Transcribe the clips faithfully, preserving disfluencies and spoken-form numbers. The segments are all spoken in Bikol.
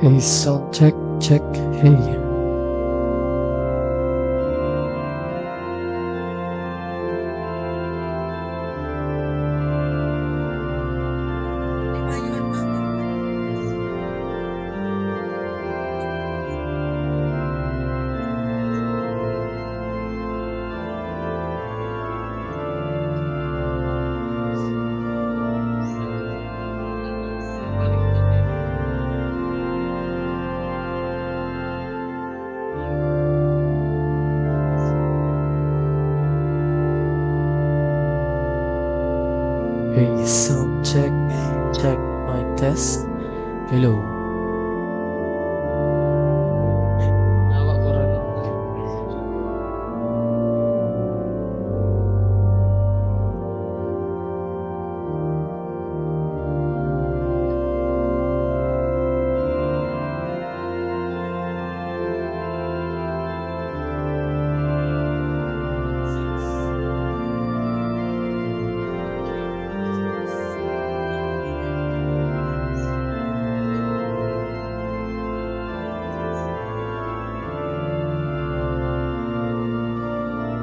Hey, sound check, check. Hey. Hey, sound check, check, mic test. Hello. Awa ko rin.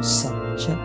Sound check.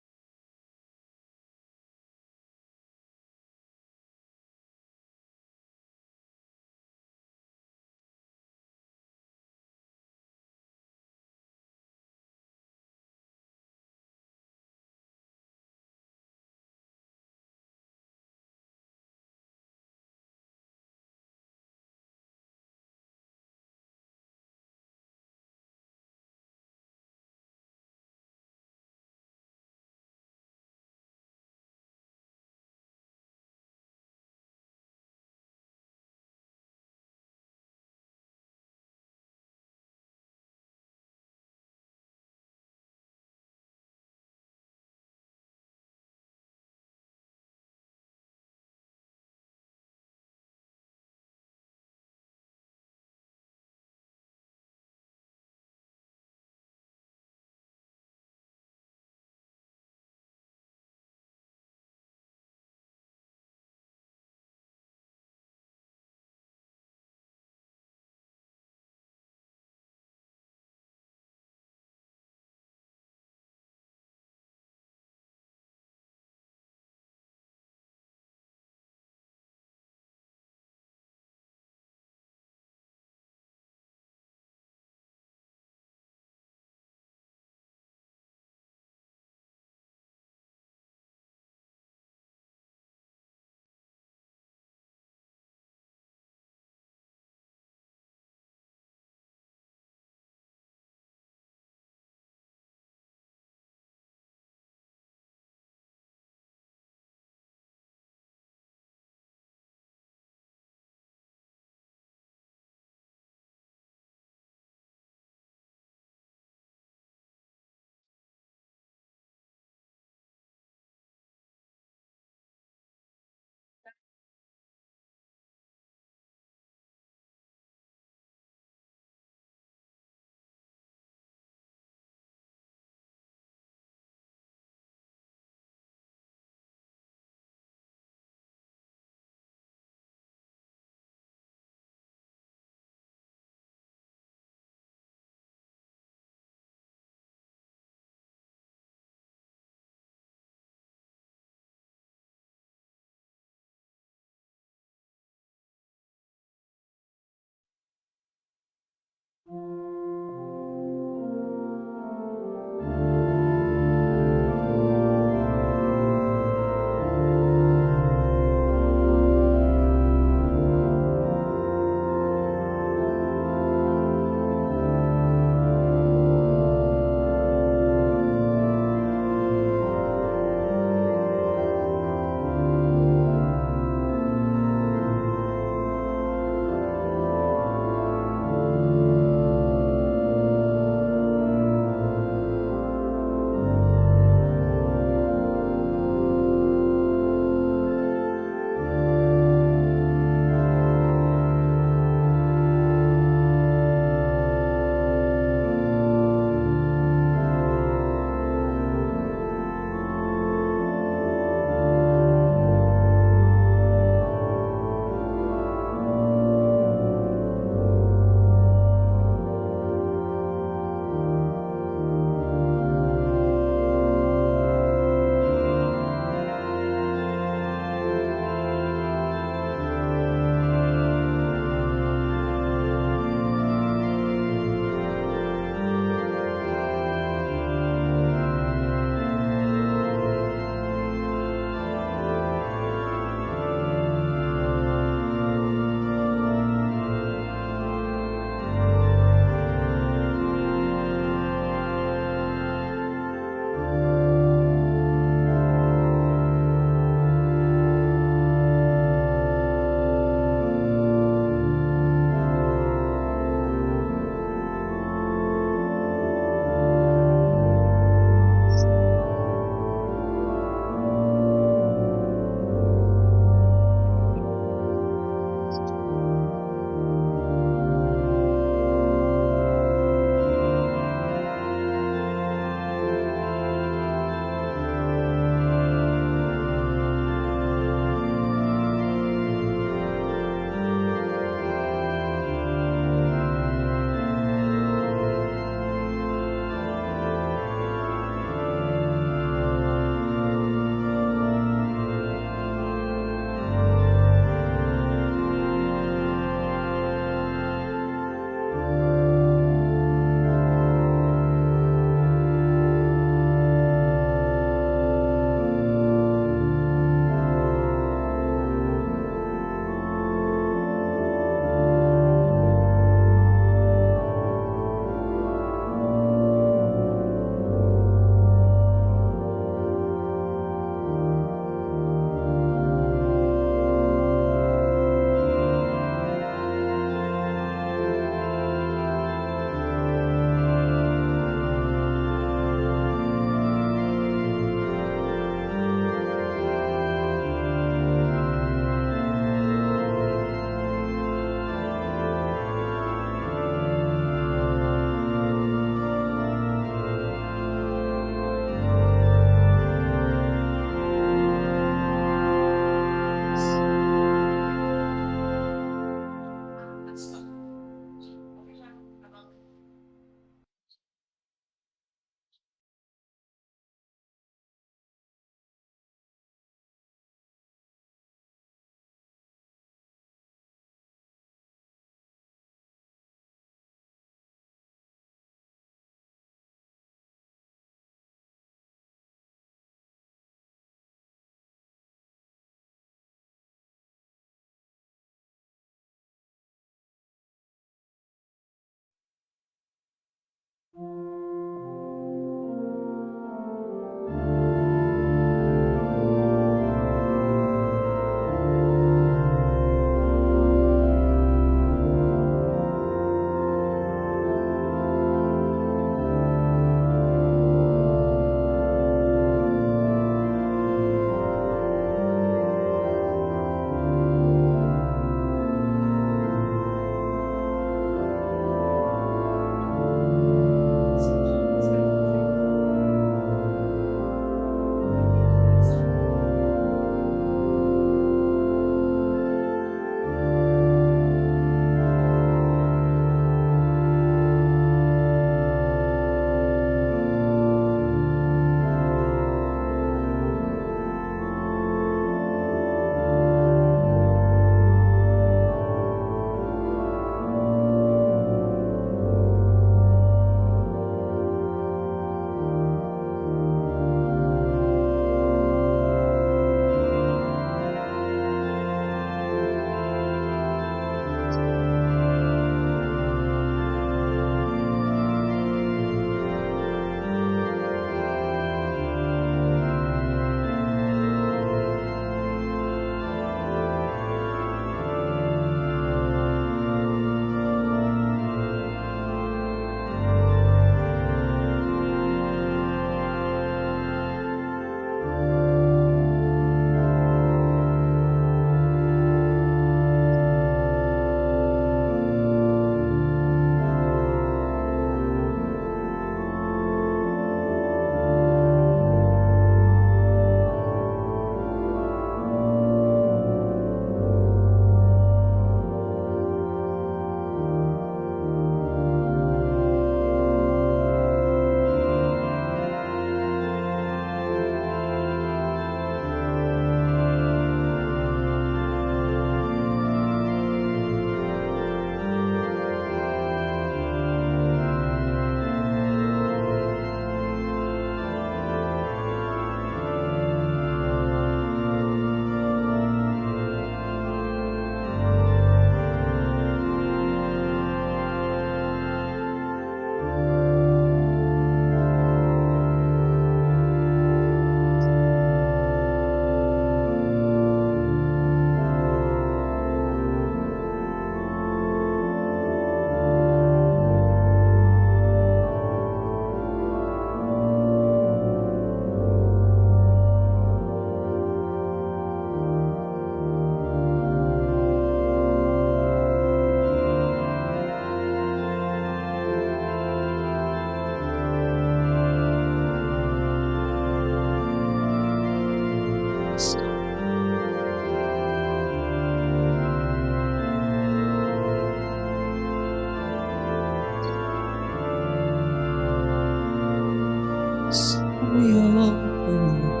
Sa iyong pamamagitan.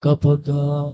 Kapag, ah,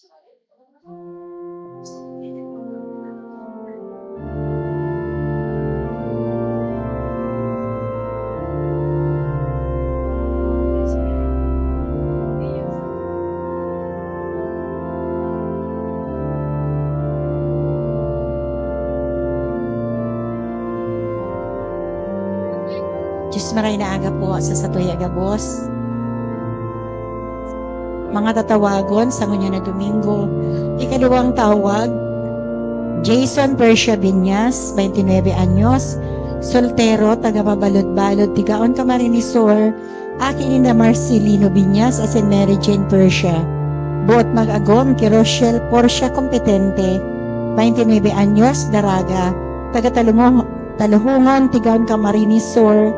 Diyos maray na aga po sa satuya gabos. Mga tatawagon sa ngunyan na Domingo, ikaduwang tawag, Jason Persia Binyas, twenty-nine anyos, soltero, taga Mabalod-balod, Tigaon, Camarines Sur, aki ninda Marcelino Binyas asin Mary Jane Persia. Buot mag-agom ki Rochelle Portia Competente, twenty-nine anyos, Daraga, taga Talungo-, Taluhongan, Tigaon, Camarines Sur,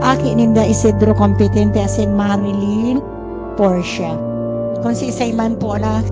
aki ninda Isidro Competente asin Marilyn Portia. Kung siisay man po na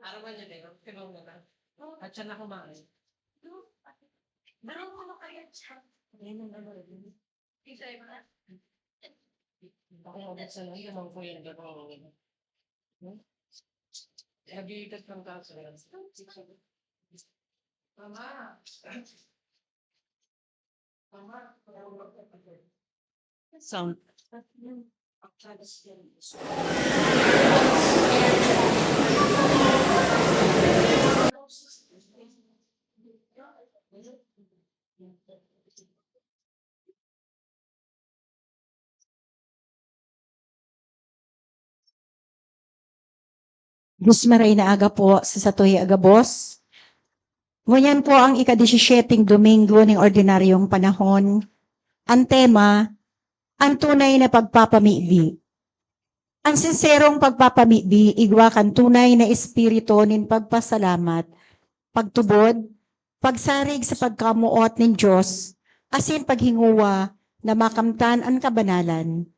Araw man yun eh, no? Kailangan na. At siya na kumain. Ako nga, buksan na yun, ang kuya, hindi ako mamamili. Hmm? Nag-iitas ng kaso. Mama! Mama! Sound. Diyos maray na aga po sa satoy a gabos. Ngunyan po ang ika-disisiyeteng Domingo ning ordinaryong panahon. Ang tema, ang tunay na pagpapamibi. Ang sinserong pagpapamibi igwa kan tunay na espiritu nin pagpasalamat, pagtubod, pagsarig sa pagkamoot nin Dios, asin paghinguwa na makamtan an kabanalan.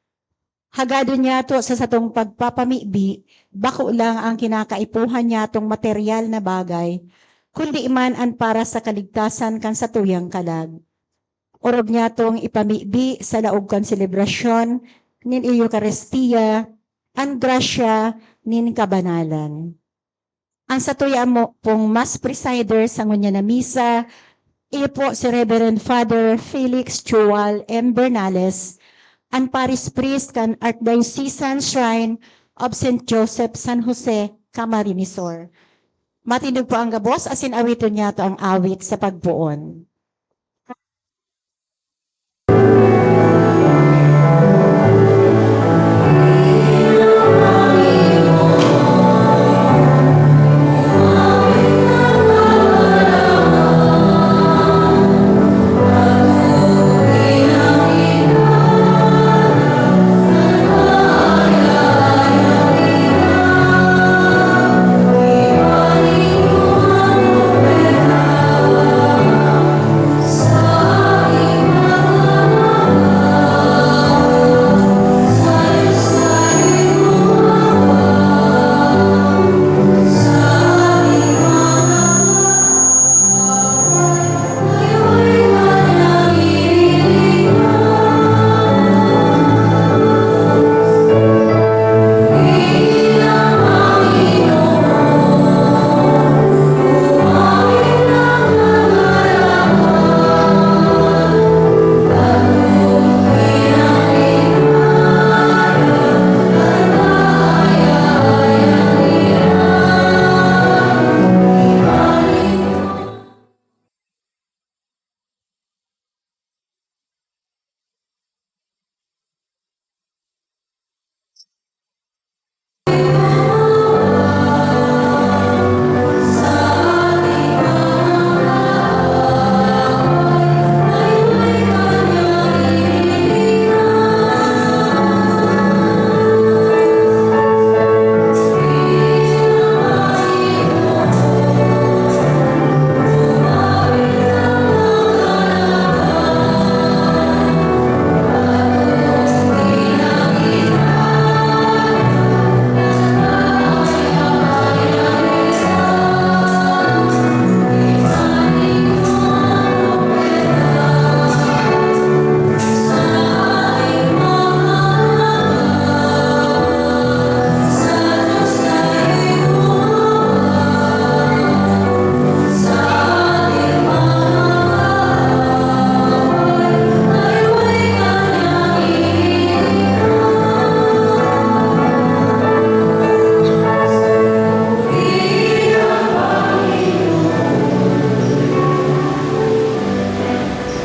Hagadon niyato sa satong pagpapamibi, bako lang ang kinakaipuhan niyatong materyal na bagay, kundi man an para sa kaligtasan kan satuyang kalag. Orog niyatong ipamibi sa laog kan selebrasyon nin Eukaristia an grasya nin kabanalan. Ang satuya mo pong Mass Presider sa ngunyan na misa, iyo po si Reverend Father Felix Joel M. Bernales, an Parish Priest kan Archdiocesan Shrine of Saint Joseph San Jose, Camarines Sur. Matindog po ang gabos, asin awiton niyato ang awit sa pagpoon.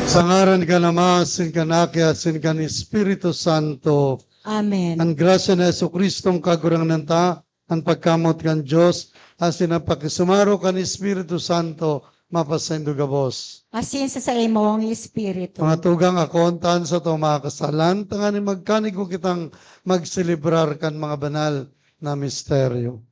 Sa ngaran kan Ama, asin kan Aki, asin kan Espiritu Santo. Amen. An grasya ni Jesu-Cristong Kagurangnan ta, an pagkamoot kan Dios, asin an pakisumaro kan Espiritu Santo, mapasaindo gabos. Asin sa saimong espiritu. Mga tugang, akoon ta an satong mga kasalan, tanganing magkanigo kitang magselebrar kan mga banal na misteryo.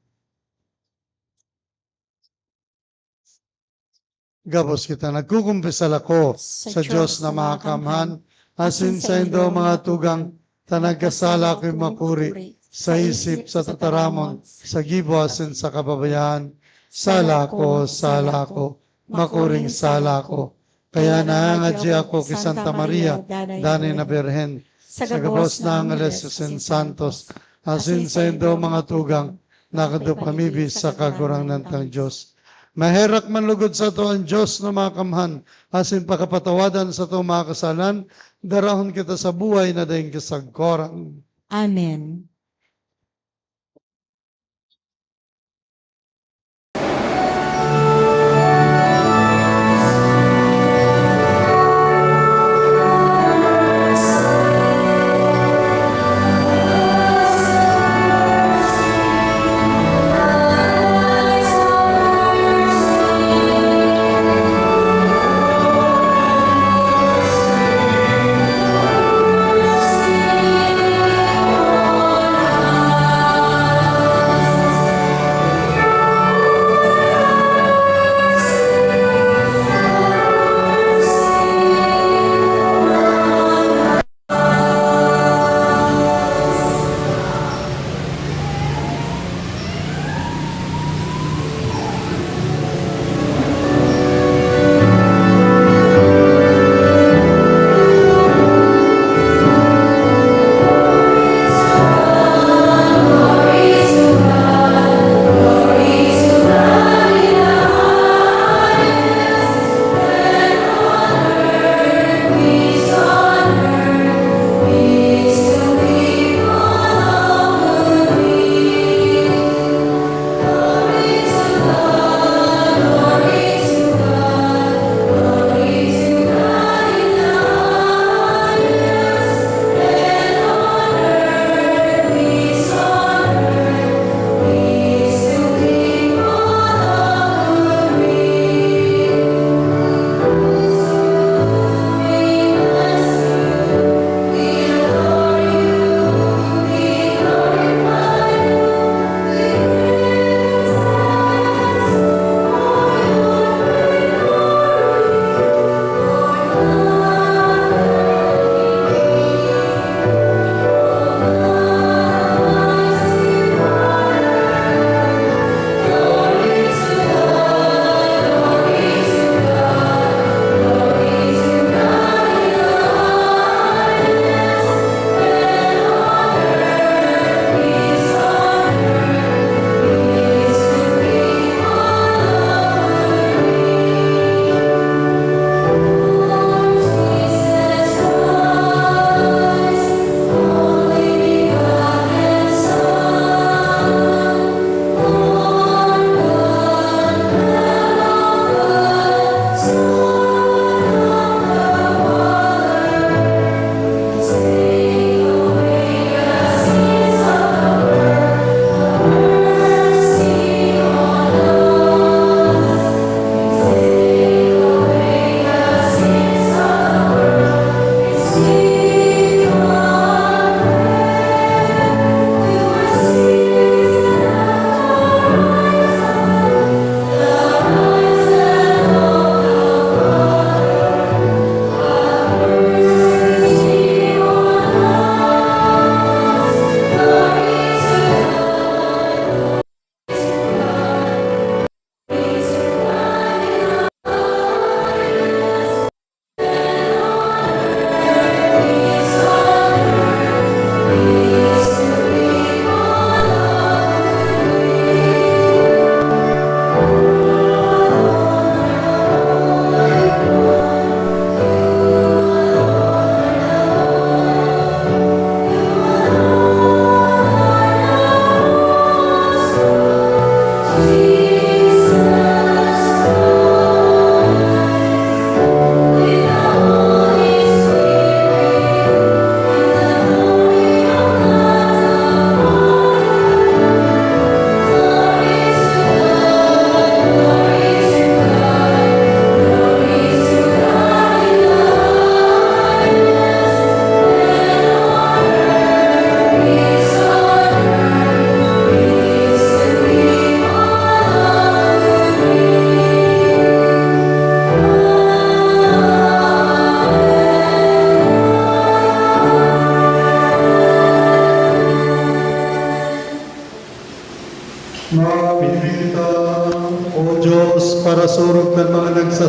Gabos kita nagkukumpisal ako sa Diyos na makakamhan, asin saindo, mga tugang, ta nagkasala ako'y makuri sa isip, sa tataramon, sa gibo, asin sa kababayaan. Sala ko, sala ko, makuring sala ko. Kaya naangadya ako ki Santa Maria, danay na Birhen, sa gabos na angeles asin santos, asin saindo, mga tugang, na kadupamibi sa Kagurangnan tang Diyos. Maherak man lugod sato an Diyos na makakamhan, asin pakapatawadan sato mga kasalan, darahon kita sa buhay na daing kasagkoran. Amen.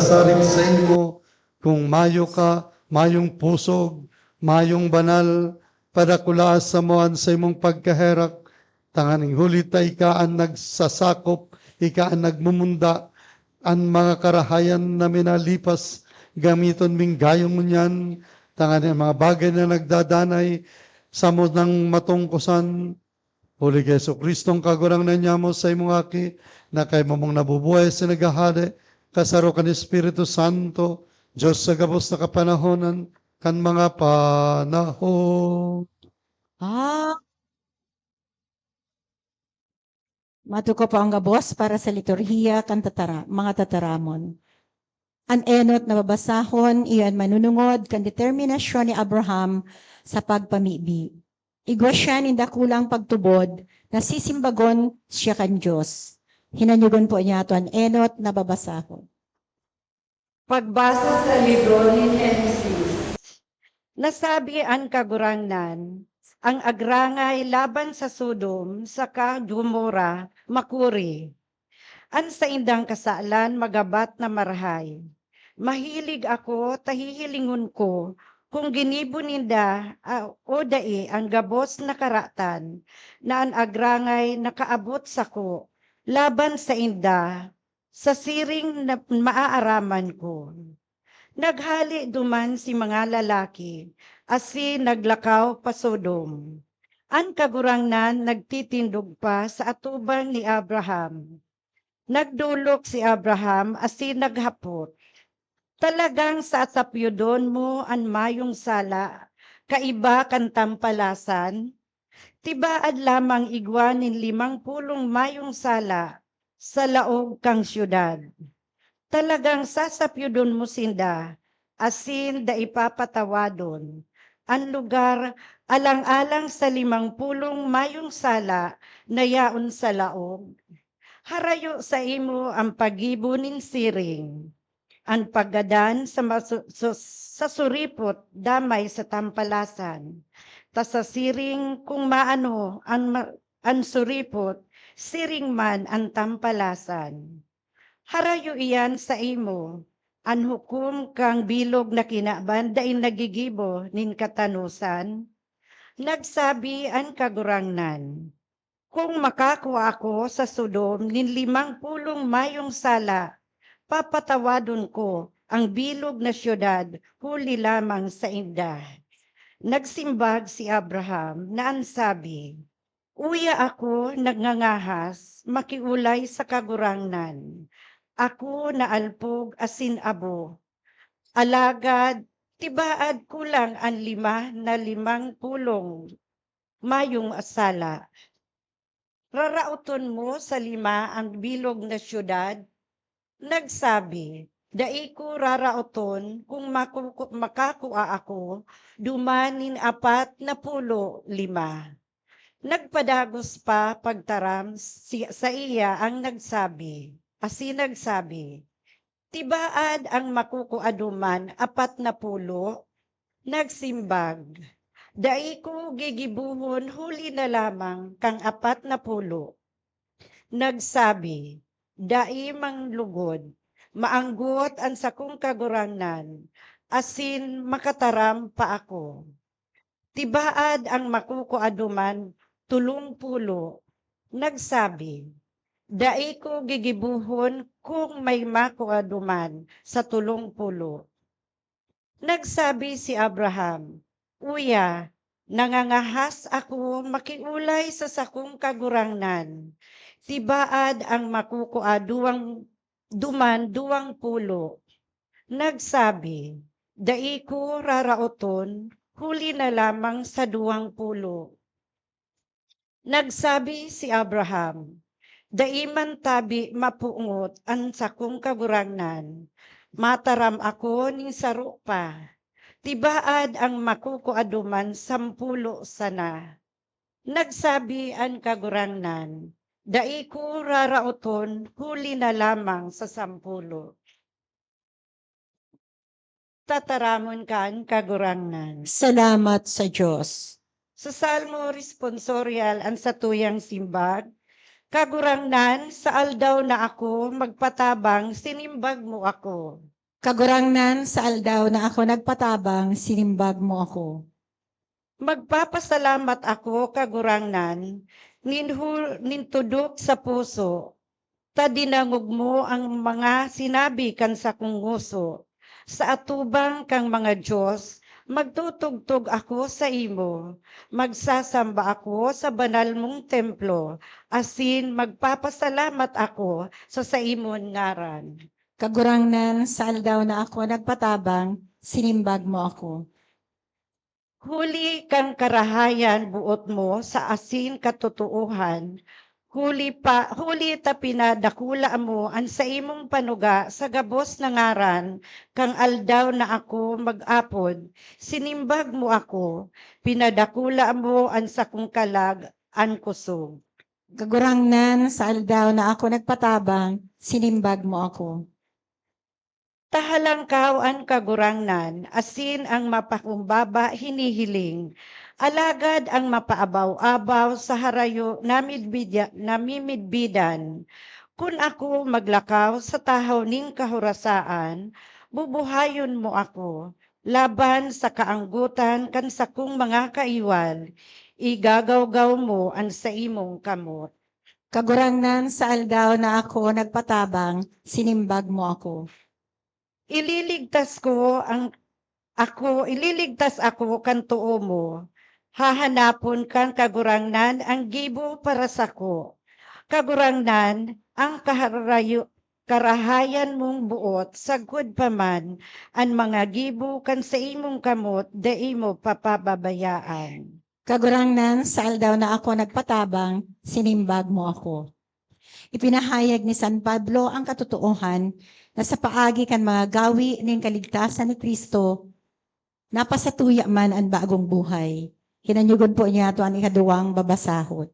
sarig saimo, kung mayo ka, mayong pusog, mayong banal, padakulaas samo an saimong pagkaherak, tanganing huli ta ika an nagsasakop, ika an nagmumunda, an mga karahayan na minalipas, gamiton ming gayong ngunyan, tanganing an mga bagay na nagdadanay, samo nang matungkosan, huli ki Jesu-Cristong Kagurangnan nyamo, saimong Aki, na kaimo mong nabubuhay asin naghahade, kasaro kan Espiritu Santo, Dios sa gabos na kapanahonan, kan mga panahon. Ah. Matuko po ang gabos para sa liturhiya kan tatara-, mga tataramon. An enot na babasahon, iyo an manunungod kan determinasyon ni Abraham sa pagpamibi. Igwa siya nin dakulang pagtubod na sisimbagon siya kan Dios. Hinanyogon po niyato an enot na babasahon. Pagbasa sa libro ni Genesis. Nasabi an Kagurangnan, "Ang agrangay laban sa Sodom saka Gomorra makuri. An saindang kasalan magabat na marahay. Mahilig ako ta hihilingon ko kung ginibo ninda, ah, o dai an gabos na karatan na an agrangay nakaabot sako laban sainda sa siring na maaaraman ko." Naghale duman si mga lalaki asin naglakaw pa Sodom. An Kagurangnan nagtitindog pa sa atubang ni Abraham. Nagdolok si Abraham asin naghapot, "Talagang sasapyudon mo an mayong sala kaiba kan tampalasan? Tibaad lamang igwa nin limang pulong mayong sala sa laog kan syudad. Talagang sasapyudon mo sinda, asin dai papatawadon an lugar alang-alang sa limang pulong mayong sala na yaon sa laog. Harayo saimo an paggibo nin siring, an paggadan sa masu-, su-, sa suripot damay sa tampalasan. Ta sa siring, kung maano an ma-, an suripot, siring man an tampalasan. Harayo iyan saimo, an hukom kan bilog na kinaban dai naggigibo nin katanosan?" Nagsabi an Kagurangnan, "Kung makakua ako sa Sodom nin limang pulong mayong sala, papatawadon ko ang bilog na syudad huli lamang sainda." Nagsimbag si Abraham na an sabi, "Uya ako nangangahas makiolay sa Kagurangnan. Ako na alpog asin abo. Alagad tibaad kulang an lima na limang pulong mayong sala. Raraoton mo sa lima ang bilog na syudad?" Nagsabi, "Dai ko raraoton kung makuku-, makakua ako duman nin apat na pulo lima." Nagpadagos pa pagtaram si, saiya ang nagsabi, asin nagsabi, "Tibaad an makukua duman apat na pulo?" Nagsimbag, "Dai ko gigibohon huli na lamang kan apat na pulo." Nagsabi, "Dai man lugod, maanggot an sakong Kagurangnan, asin makataram pa ako. Tibaad an makukua duman tolong pulo." Nagsabi, "Dai ko gigibohon kung may makua duman sa tolong pulo." Nagsabi si Abraham, "Uya, nangangahas ako makiolay sa sakong Kagurangnan. Tibaad an makukua duwang, duman duwang pulo." Nagsabi, "Dai ko raraoton huli na lamang sa duwang pulo." Nagsabi si Abraham, "Dai man tabi mapungot an sakong Kagurangnan. Mataram ako nin saro pa. Tibaad an makukua duman sampulo sana." Nagsabi an Kagurangnan, "Dai ko raraoton huli na lamang sa sampulo." Tataramon kan Kagurangnan. Salamat sa Dios. Sa Salmo Responsorial an satuyang simbag, "Kagurangnan, sa aldaw na ako magpatabang, sinimbag mo ako." Kagurangnan, sa aldaw na ako nagpatabang, sinimbag mo ako. Magpapasalamat ako, Kagurangnan, nin, hu- nin tudok sa puso, ta dinangog mo ang mga sinabi kan sakong ngoso. Sa atubang kang mga dios, magtutugtog ako saimo, magsasamba ako sa banal mong templo, asin magpapasalamat ako sa saimong ngaran. Kagurangnan, sa aldaw na ako nagpatabang, sinimbag mo ako. Huli kan karahayan boot mo sa asin katotoohan, huli pa huli ta pinadakula mo an saimong panuga sa gabos na ngaran. Kan aldaw na ako mag-apod, sinimbag mo ako, pinadakula mo an sakong kalag, an kusog. Kagurangnan, sa aldaw na ako nagpatabang, sinimbag mo ako. Tahalangkaw an Kagurangnan, asin ang mapakumbaba hinihiling, alagad ang mapaabaw-abaw sa harayo namidbidya- namimidbidan. Kun ako maglakaw sa tahaw nin kahorasaan, bubuhayon mo ako, laban sa kaanggotan kan sakong mga kaiwal, igagawgaw mo an saimong kamot. Kagurangnan, sa aldaw na ako nagpatabang, sinimbag mo ako. Ililigtas ko ang ako, ililigtas ako kan too mo. Hahanapon kan Kagurangnan ang gibo para sako. Kagurangnan, ang kaharayo- karahayan mong boot, sagkod pa man an mga gibo kan saimong kamot, dai mo papababayaan. Kagurangnan, sa aldaw na ako nagpatabang, sinimbag mo ako. Ipinahayag ni San Pablo ang katotoohan na sa paagi kan mga gawi nin kaligtasan ni Cristo, napasatuya man an bagong buhay. Hinanyogon po niyato an ikaduwang babasahon.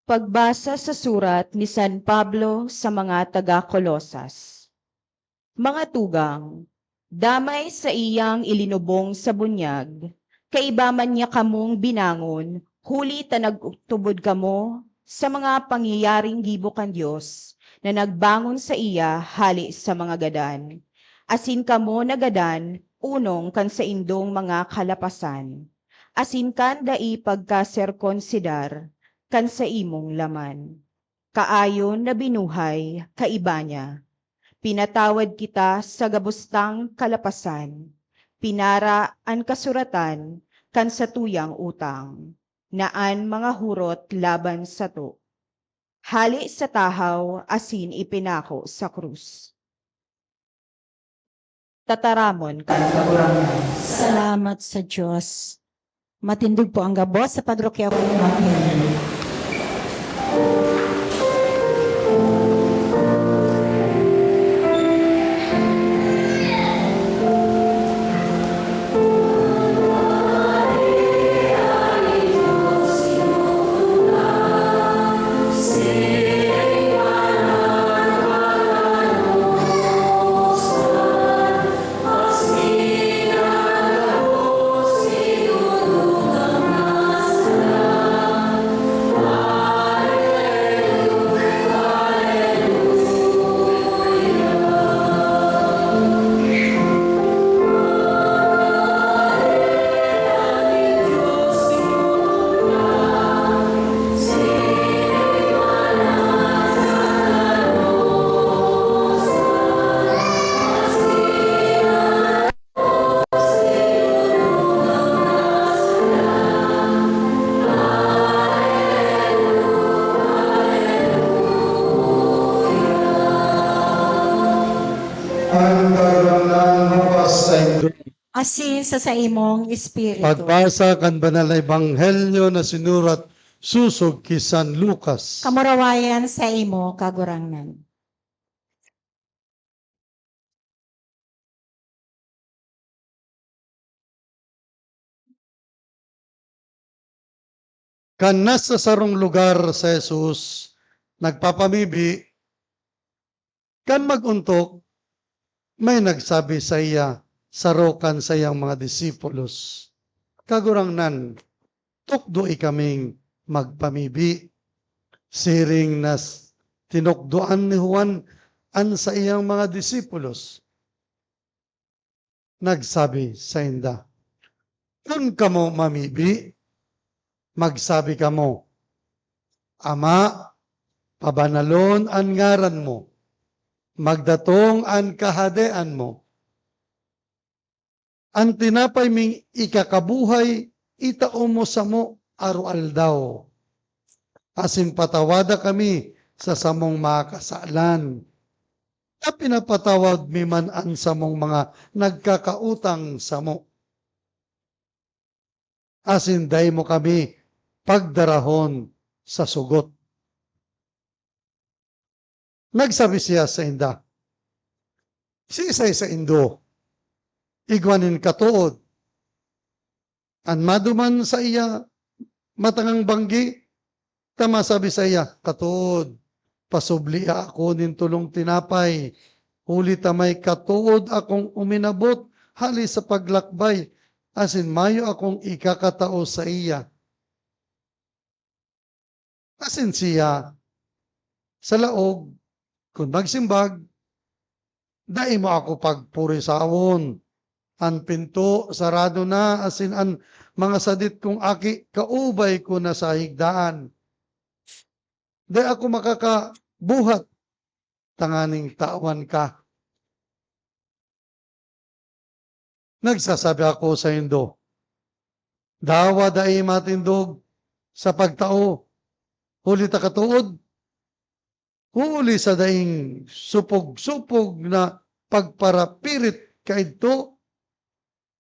Pagbasa sa surat ni San Pablo sa mga taga Colosas. Mga tugang, damay saiyang ilinubong sa bunyag, kaiba man niya kamong binangon, huli ta nagtubod kamo sa mga pangyayaring gibo kan Dios, na nagbangon saiya hale sa mga gadan. Asin kamo nagadan onong kan saindong mga kalapasan, asin kan dai pagkaserkonsidar kan saimong laman. Kaayon na binuhay kaiba niya. Pinatawad kita sa gabos tang kalapasan. Pinara an kasuratan kan satuyang utang, na an mga hurot laban sato, hale sa tahaw asin ipinako sa krus. Tataramon kan Kagurangnan. Salamat sa Diyos. Matindog po ang gabos sa pagrukyaw kan Ebanghelyo. An Kagurangnan mapas saindo. Asin sa saimong espiritu. Pagbasa kan Banal na Ebanghelyo na sinurat sosog ki San Lucas. Kamurawayan sa imo, Kagurangnan. Kan nasa sarong lugar si Jesus nagpapamibi, kan mag-ontok, may nagsabi saiya, saro kan saiyang mga disipulos, "Kagurangnan, tukdoe kaming magpamibi." Siring na s-, tinukdoan ni Juan an saiyang mga disipulos. nagsabi sainda, "Kun kamo mamibi, magsabi kamo, 'Ama, pabanalon an ngaran mo. Magdatong an kahadean mo. An tinapay ming ikakabuhay, itao mo samo aroaldaw. Asin patawada kami sa samong mga kasalan, ta pinapatawad mi man an samong mga nagkakautang samo. Asin dai mo kami pagdarahon sa sugot.'" Nagsabi siya sainda, "Siisay saindo igwa nin katood an maduman saiya matangang banggi, ta masabi saiya, 'Katood, pasublia ako nin tolong tinapay, huli ta may katood akong uminabot hale sa paglakbay, asin mayo akong ikakatao saiya'?" Asin siya sa laog, kun magsimbag, "Dai mo ako pagpurisawon. An pinto sarado na, asin an mga sadit kong aki kaubay ko na sa higdaan. Dai ako makakabuhat tanganing tawan ka." Nagsasabi ako saindo, dawa dai matindog sa pagtao, huli ta katood, huli sa daing supog-supog na pagparapirit kaidto,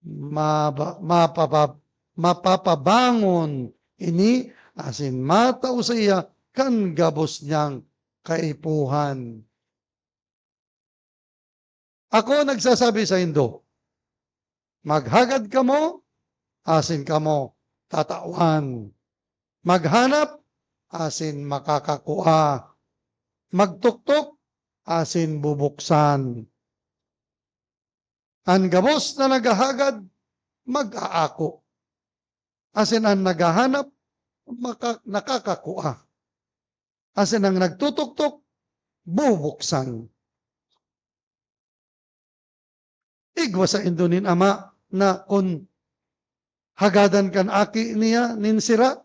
maba-, mapapa-, mapapabangon ini asin matao saiya kan gabos niyang kaipuhan. Ako nagsasabi saindo, maghagad kamo, asin kamo tatawan. Maghanap, asin makakakua. Magtuktok, asin bubuksan. An gabos na naghahagad, mag-aako. Asin an naghahanap, maka-, nakakakua. Asin an nagtutuktok, bubuksan. Igwa saindo nin ama na kun hagadan kan aki niya nin sira,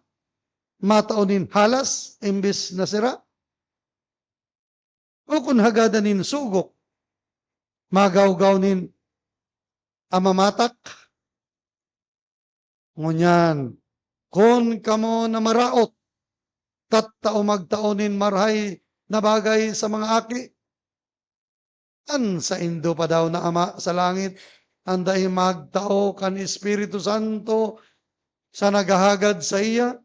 matao nin halas imbes na sira? O kun hagadan nin sugok, magawgaw nin amamatak? Ngunyan, kun kamo na maraot, tattao magtao nin marahay na bagay sa mga aki, an saindo pa daw na Ama sa langit an dai magtao kan Espiritu Santo sa naghahagad saiya?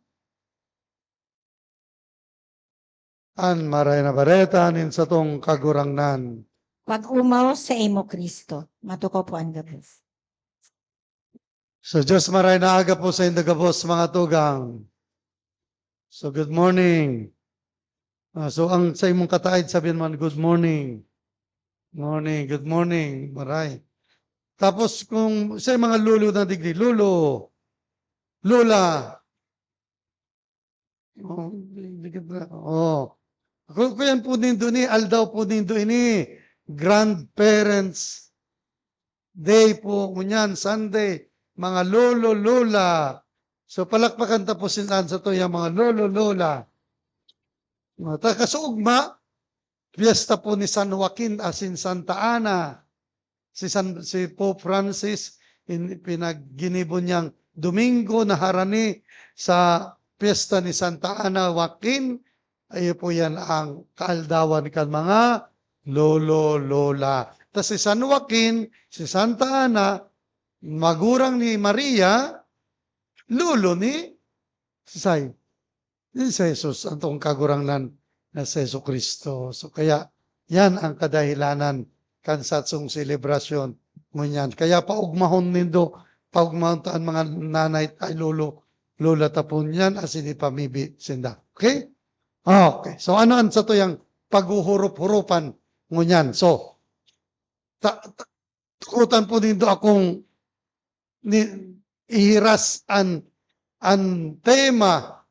An Maray na Bareta nin satong Kagurangnan. Pag-omaw saimo, Cristo. Matukaw po an gabos. So, Diyos maray na aga po saindo gabos, mga tugang. So, good morning. Ah, so, ang sa imong kataed, sabihan man, "Good morning." Morning, good morning, maray. Tapos, kung sa mga lolo na digdi, lolo, lola, oh, dikit na, oh. Ku-, kuyan po nindo ni, aldaw po nindo ini, grandparents day po, ngunyan, Sunday, mga lolo, lola. So, palakpakan ta po sinda satuyang mga lolo, lola. Mga ta-, kasougma, piyesta po ni San Joaquin asin Santa Ana. Si San, si Pope Francis, in-, pinagginibo niyang Domingo na harani sa piyesta ni Santa Ana, Joaquin. Iyo po yan ang kaaldawan kan mga lolo, lola. Tas si San Joaquin, si Santa Ana, magurang ni Maria, lolo ni si Sai. Ni si Jesus, an tong Kagurangnan na si Jesu-Cristo. So, kaya yan ang kadahilanan kan satong selebrasyon ngunyan. Kaya paugmahon nindo, paugmahon ta an mga nanay ay lolo, lola ta po niyan, asin ipamibi sinda. Okay? Okay. So, ano an satuyang paghuhurup-hurupan ngunyan? So, ta-, ta-, tukotan po nindo akong ni-, ihiras an, an tema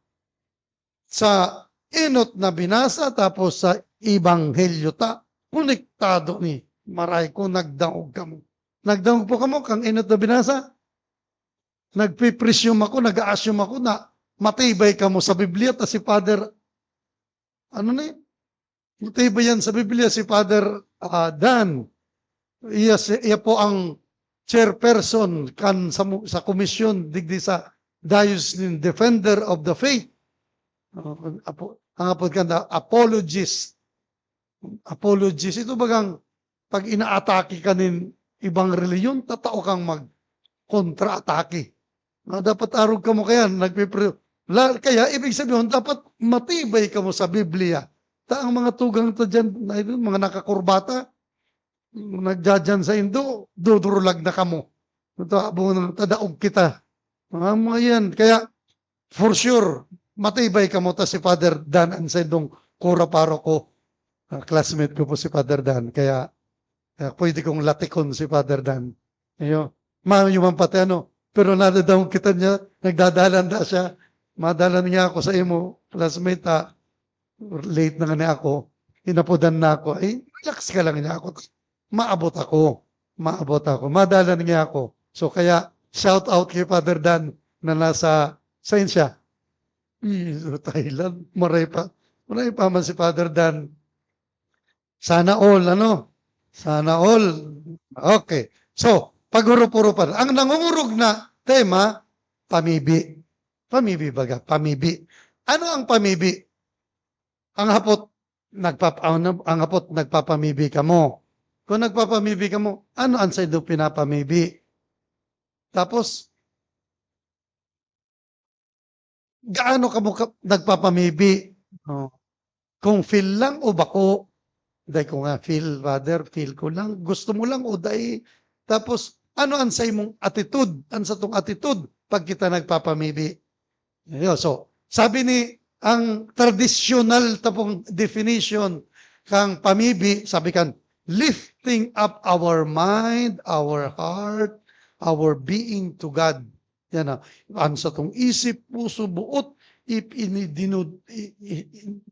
sa enot na binasa, tapos sa ebanghelyo ta, konektado ni, maray ko nagdaog kamo. Nagdangog po kamo kan enot na binasa? Nagpe-presume ako, nag-a-assume ako na matibay kamo sa Biblia, ta si Father, ano ni? Matibay yan sa Biblia, si Father, ah, Dan. Iya, si, iya po ang chairperson kan sa, mu- sa komisyon digdi sa Diocese nin Defender of the Faith. Oh, apo, ang apod kan apologist. Apologist, ito bagang pag inaatake ka nin ibang relihiyon, tatao kang mag-kontra-atake. Na dapat arog kamo kaya, nagpipre-, la-, kaya ibig sabihin, dapat matibay kamo sa Biblia. Ta ang mga tugang ta dyan, na yun, mga nakakurbata, nagdadyan sa indo, dudurulag na kamo. Ito, abong na, tadaog kita. Mga, mga yan. Kaya, for sure, matibay kamo ta si Father Dan, ang saindong kura paroko. Ah, classmate ko po si Father Dan. Kaya, kaya pwede kong latikon si Father Dan. Iyo. Mayo man pati ano. Pero nadadangog kita niya, nagdadalan da siya. Madalan niya ako sa imo, classmate, ha. Late na nga ni ako. Inapodan na ako. Ay, relax ka lang niya ako. Maabot ako. Maabot ako. Madalan niya ako. So, kaya, shout out kay Father Dan na nasa, saan siya? Hmm, Thailand. Maray pa. Maray pa man si Father Dan. Sana all, ano? Sana all. Okay. So, pag-urup-urupan. Ang nangungurog na tema, pamibi. Pamibi baga, pamibi. Ano ang pamibi? Ang hapot, nagpap-, ang, ang hapot, nagpapamibi kamo. Kung nagpapamibi kamo, ano ang saindo pinapamibi? Tapos, gaano kamo ka, nagpapamibi? Oh. Kung feel lang o bako? Dai ko nga feel, brother, feel ko lang. Gusto mo lang o dai? Tapos, ano ang sa imong attitude? Ang satong attitude pag kita nagpapamibi? Ayun, so, sabi ni, ang tradisyonal tapong definition kang pamibi, sabi kan, lifting up our mind, our heart, our being to God. Yan na. Ang satong isip, puso, buot, ip-, inidinod-, i-, i-, i-,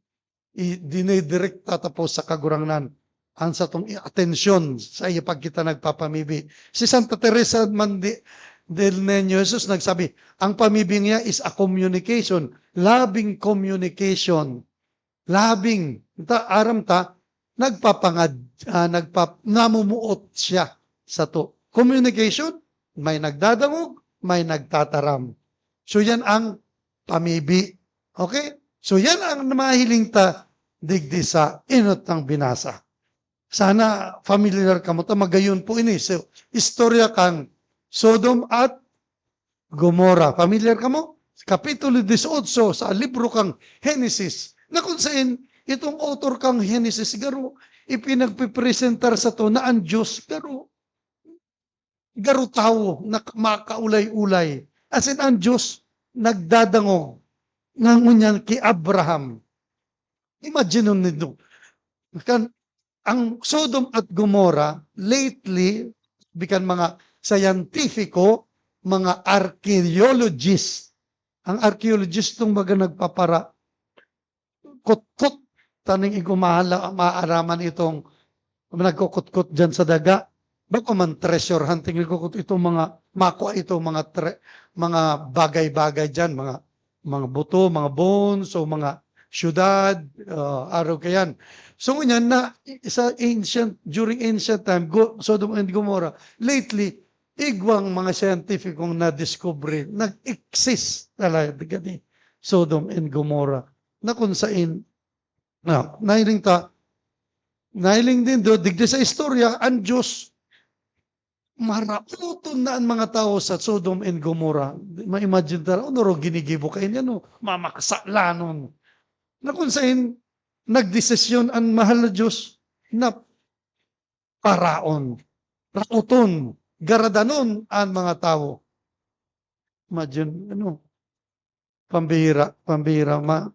i-, dinidirekta ta po sa Kagurangnan. Ang satong i-, atensyon sa iya pag kita nagpapamibi. Si Santa Teresa man di, del Niño Jesus nagsabi, "Ang pamibi niya is a communication, loving communication." Loving. Ta, aram ta, nagpapangad-, ah, nagpap-, namumuot siya sato. Communication, may nagdadangog, may nagtataram. So, yan ang pamibi. Okay? So, yan ang mahiling ta digdi sa enot na binasa. Sana familiar kamo ta, magayon po ini. So, istorya kan Sodom at Gomorrah. Familiar kamo? Kapitulo dieciocho sa libro kang Genesis, na kung saan itong author kang Genesis, garo, ipinagpipresentar sato na ang Diyos, garo, garo tawo na makaulay-ulay. As in, ang Diyos nagdadangog nga ngunyan ki Abraham. Imagine nindo. Kan, ang Sodom at Gomorrah, lately, bikan mga siyentipiko, mga archaeologist. Ang archaeologist tong baga nagpapara-, kutkot taning igumala, maaraman itong nagkukutkot diyan sa daga. Bako man treasure hunting, nagkukutkot itong mga, makua itong mga tre-, mga bagay-bagay diyan, mga, mga buto, mga bones, o mga syudad, ah, arog kayan. So, ngunyan na, sa ancient, during ancient time, Go-, Sodom and Gomorrah, lately, igwang mga siyentipikong nadiskubre, nag-exist talaga ni Sodom and Gomorrah, na kung sain, na, nahiling ta, nahiling din do, digdi sa istorya, ang Diyos, maraoton na ang mga tao sa Sodom and Gomorrah. Ma-imagine ta, ano ro ginigibo kayo niya, no? Mamakasalanon. Na kung sain, nagdesisyon ang mahal na Diyos na paraon, raoton, garadanon ang mga tawo. Imagine, ano, pambihira, pambihira, ma-,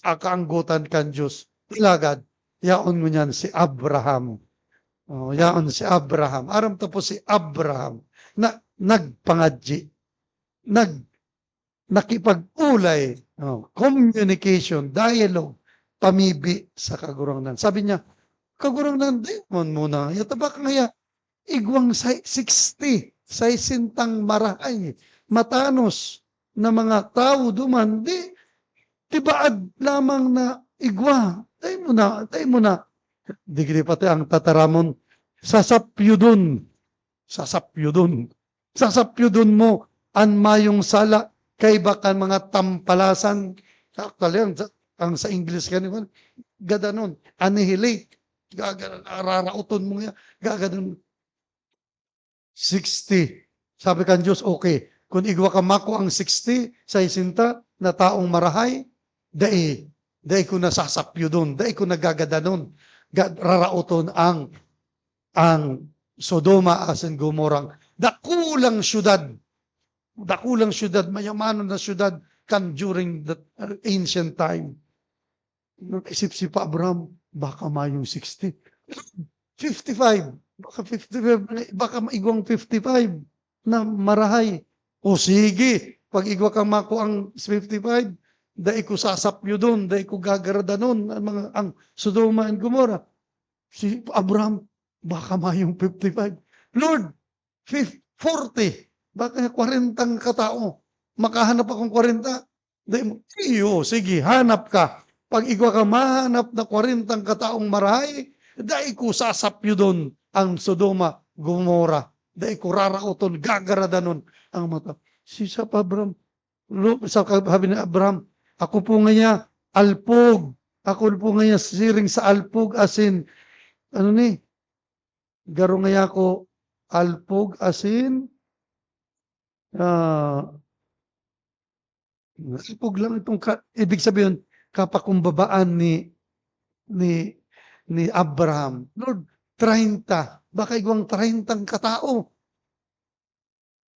kakaanggotan kan Diyos. Alagad, yaon ngunyan si Abraham. Oh, yaon si Abraham. Aram ta po si Abraham na nagpangadyi, nag-, nakipag-ulay, oh, communication, dialogue, pamibi sa Kagurangnan. Sabi niya, "Kagurangnan, di man muna, yata ba kaya igwang sa sixty, saysentang marahay, matanos na mga tawo duman, di, tibaad lamang na igwa. Dai mo na, dai mo na. Digdi pati ang tataramon, sasapyudon. Sasapyudon. Sasapyudon mo an mayong sala kaiba kan mga tampalasan. Actually, ang sa, ang sa English kani, gadanon, annihilate. Gaga-, raraoton mo yan. Gaganon. Sixty. Sabi kan Diyos, "Okay, kun igwa ka mako ang sixty, saysenta na taong marahay, dai, dai ko na sasapyudon, dai ko na gagadanon, ga-, raraoton ang, ang Sodoma asin Gomorra." Dakulang syudad. Dakulang syudad, mayamanon na syudad kan during the, uh, ancient time. Nag-isip si Pa Abraham, "Baka mayong sixty. Fifty-five. Baka fifty-five. Baka maigwang fifty-five na marahay." "O sige, pag igwa kang mako ang fifty-five, dai ko sasapyudon, dai ko gagaradanon ang mga, ang Sodoma and Gomorrah." Si Abraham, "Baka mayong fifty-five. Lord, fif-, forty. Baka kwarentang katao. Makahanap akong kwarenta." Dai mo, "Iyo, sige, hanap ka. Pag igwa ka mahanap na kwarentang kataong marahay, dai ko sasapyudon ang Sodoma, Gomorrah. Dai ko raraoton, gagaradanon ang mga tao." Si Sap Abraham, lo-, sa ka-, sabi ni Abraham, "Ako po ngaya, alpog. Ako po ngaya siring sa alpog asin," ano ni? "Garo ngaya ako alpog asin, ah, alpog lang itong ka-," ibig sabihin, kapakumbabaan ni, ni, ni Abraham. "Lord, treinta. Baka igwang treintang katao."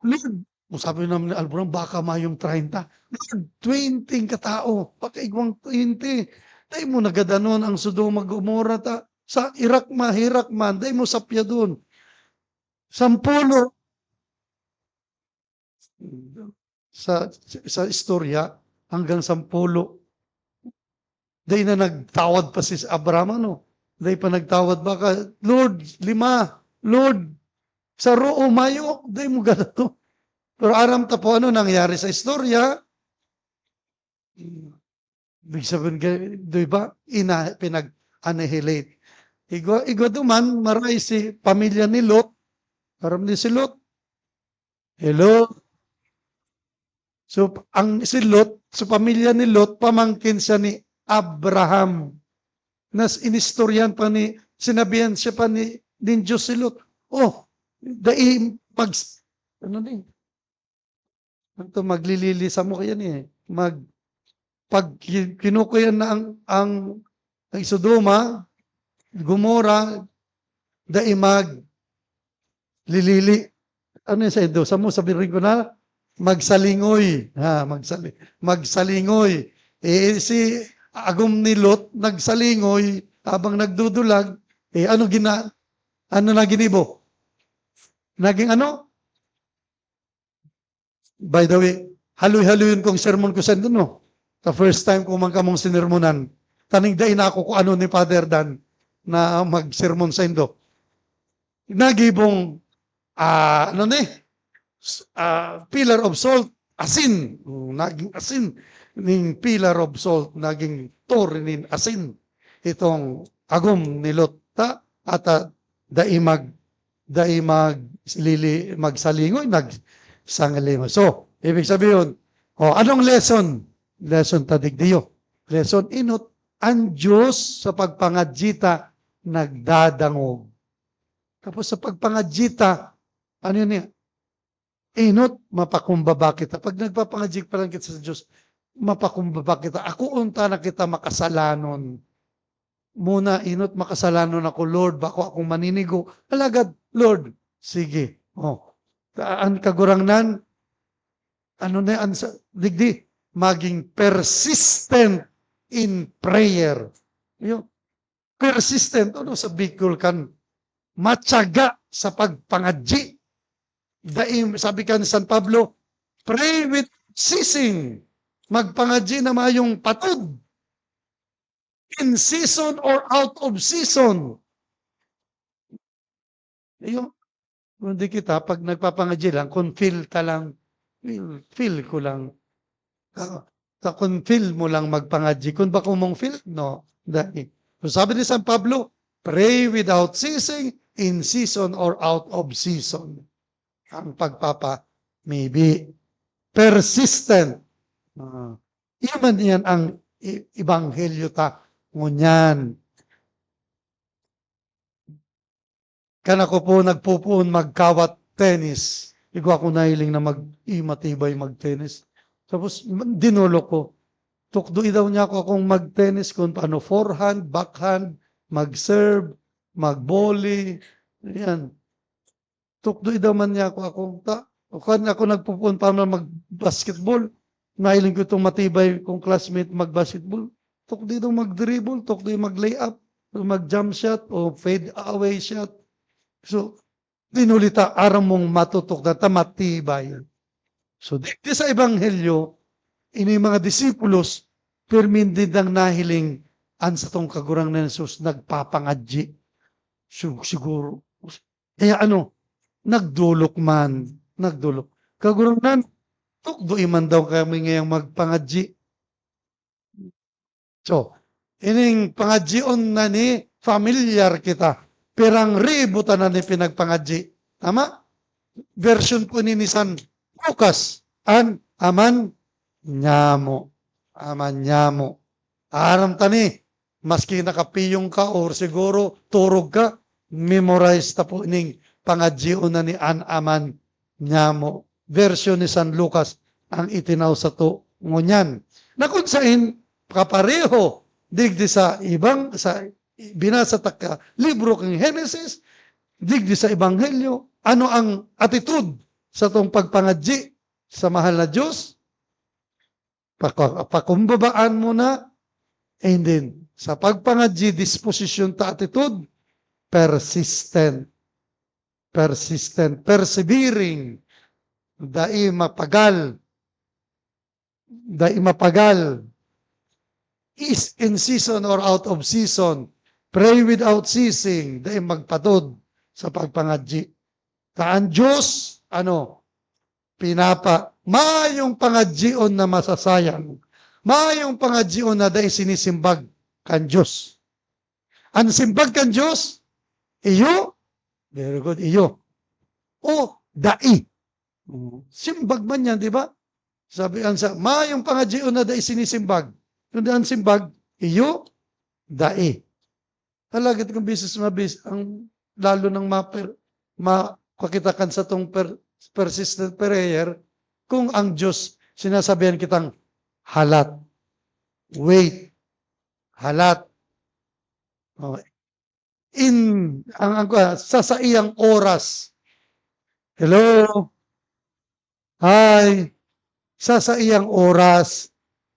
"Lord," sabi naman ni Abraham, "Baka mayong treinta." "Lord, twenty ang katao. Baka igwang twenty. Dai mo nagadanon ang Sodoma, Gomorrah ta, sa Iraq man, Hirak man, dai mo sapyadon." Sampulo. Sa, sa istorya, hanggang sampulo. Dai na nagtawad pa si Abraham, ano? Dai pa nagtawad. Baka, "Lord, lima. Lord, saro o mayo." Dai mo gadanon. Pero aram ta po ano nangyari sa istorya. Ibig sabihin, ga-, di ba? Ina-, pinag-annihilate. Igwa, igwa duman, maray si pamilya ni Lot. Aram ni si Lot? Hello? So, ang si Lot, sa pamilya ni Lot, pamangkin siya ni Abraham. Nas inistoryan pa ni, sinabihan siya pa ni, nin Diyos si Lot, "Oh, dai mag-, ano ni? Ano to, maglilili sa mo yan eh. Mag-, pag ki-, kinukuyan na ang, ang, ang Sodoma, Gomorrah, dai mag-, lilili." Ano yun sa Indo? Sa mo, sabihin ko na, magsalingoy. Ha, magsali-, magsalingoy. Eh, si agom ni Lot, nagsalingoy, habang nagdudulag, eh, ano gina-, ano na ginibo? Naging ano? By the way, haloy-haloyon kong sermon ko sa Indo, no? The first time ko man kamong sinermonan. Taning dai na ako kung ano ni Father Dan na magsermon sa Indo. Nagibong, ah, ano ni? S-, ah, pillar of salt, asin. Mm, naging asin ning pillar of salt, naging tore nin asin. Itong agom ni Lot, ta? At, ah, dai mag-, dai maglili-, magsalingoy, nagsangalingoy. So, ibig sabihin, oh, anong lesson? Lesson ta digdiyo. Lesson, inot, ang Diyos sa pagpangadyi ta nagdadangog. Tapos sa pagpangadyi ta, ano yun yan? Inot, mapakumbaba kita. Pag nagpapangadyi pa lang kita sa Diyos, mapakumbaba kita. Ako unta na kita makasalanon. Muna, inot, makasalanon ako, Lord, bako akong maninigo. Alagad, Lord, sige. Oh. Ta-, an Kagurangnan, ano na an sa, digdi, maging persistent in prayer. Yun. Persistent. Ano sa Bicol kan matyaga sa pagpangadyi? Dai, sabi kan San Pablo, "Pray with ceasing." Magpangadyi na mayong patod. In season or out of season. Iyo, Kundi kita, pag nagpapangadyi lang, kung feel ta lang, feel, feel ko lang. Ah, sa kung feel mo lang magpangadyi, kung bako mong feel, no. Dai. So, sabi ni San Pablo, "Pray without ceasing, in season or out of season." Ang pagpapa, maybe, persistent. Ah, iyo man iyan ang i-, ebanghelyo ta ngunyan. Kan ako po nagpopoon magkawat tennis, igwa ko nahiling na mag-, i-, matibay mag-tennis. Tapos, m-, dinolok ko. Tukdoy daw niya ako akong mag-tennis kung paano forehand, backhand, mag-serve, mag-volley. Yan. Tukdoy daw man niya ako, ako. Ta-, o kan ako nagpopoon pa man mag-basketball. Nahiling ko itong matibay kong classmate mag-basketball. Tukdoy daw mag-dribble, tukdoy mag-layup, mag-jump shot, o fade away shot. So, dinulita, aram mong matutukdan ta, matibay. So, digdi sa ebanghelyo, ini mga disipulos, pirmi din nang nahiling an satong Kagurangnan Jesus nagpapangadyi. Su-, siguro. Kaya ano, nagdolok man, nagdolok. "Kagurangnan, tukdoy man daw kami ngayang magpangadyi." So, ining pangadyion na ni familiar kita. Pirang ribo ta na ni pinagpangadyi. Tama? Version po ni, ni San Lucas, an aman nyamo. Aman nyamo. Aram ta ni, maski nakapiyong ka or siguro turog ka, memorize ta po ining pangadyion na ni an aman nyamo. Version ni San Lucas ang itinao sato ngunyan. Na kun sain, kapareho, digdi sa ibang, sa binasa ta ka libro kan Genesis, digdi sa Ebanghelyo, ano ang attitude satong pagpangadyi sa mahal na Diyos? Paka-, pakumbabaan mo na, and then, sa pagpangadyi, disposition ta, attitude, persistent. Persistent, persevering, dai mapagal, dai mapagal, is in season or out of season, pray without ceasing, dai magpadod sa pagpangadyi. Ta an Diyos, ano, pinapa-, mayong pangadyion na masasayang, mayong pangadyion na dai sinisimbag kan Diyos. An simbag kan Diyos, iyo, very good, iyo. O, dai. Mm, simbag man yan, di ba? Sabi ang sa, mayong pangadyion na dai sinisimbag. Kundi an simbag, iyo, dai. Alagad kung bisis mabis-, ang lalo nang maper-, mapakita kan satong per-, persistent prayer, kung ang Diyos sinasabihan kitang, "Halat, wait, halat." Oh, in, ang, ang, ah, sa saiyang oras. Hello? Hi. Sa saiyang oras.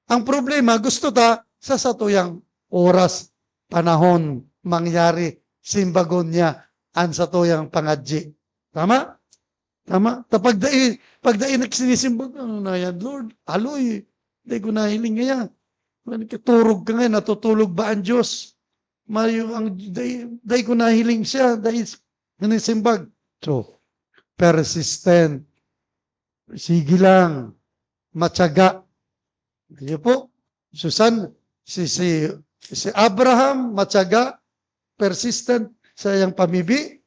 Ang problema, gusto ta sa satuyang oras, panahon, mangyari, simbagon niya an satuyang pangadyi. Tama? Tama? Ta pag dai, pag dai nagsinisimbag, "Ano na yan, Lord? Haloy, dai ko nahiling ngaya." Turog ka ngayon, natutulog ba ang Diyos? Mayo ang, dai, dai ko nahiling siya, dai s-, nanisimbag. So, persistent. Sige lang. Matyaga. Iyo po. Susan, si, si, si Abraham, matyaga, persistent sa iyang pamibi.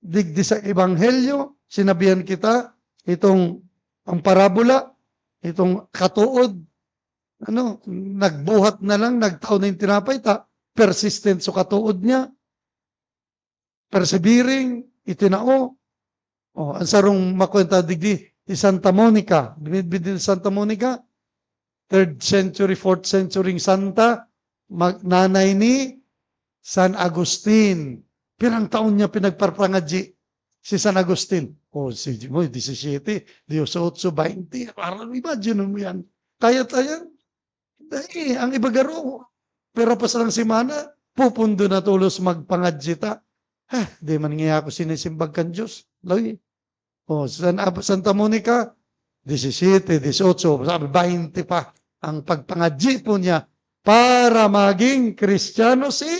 Digdi sa Ebanghelyo, sinabihan kita, itong, ang parabola, itong katood, ano, nagbuhat na lang, nagtao na yung tinapay, ta, persistent sa katood niya. Persevering, itinao. Oh, ang sarong makwenta digdi, si Santa Monica. Binidbid din Santa Monica, third century, fourth century santa, mag-, nanay ni San Agustin. Pirang taon niya pinagpapangadyi si San Agustin? Oh, si, mo, disisiyete, diyos otso, baynte. Parang imagine mo yan. Kaya ta yan. Dai, ang iba garo, pero pa sarang semana, pupundo na tolos magpangadyi ta. Ah, di man ngaya ako sinisimbag kan Diyos. Lawi. Oh, San Ab-, Santa Monica, disisiyete, diyos otso, sabi, baynte pa. Ang pagpangadyi po niya para maging Kristiyano si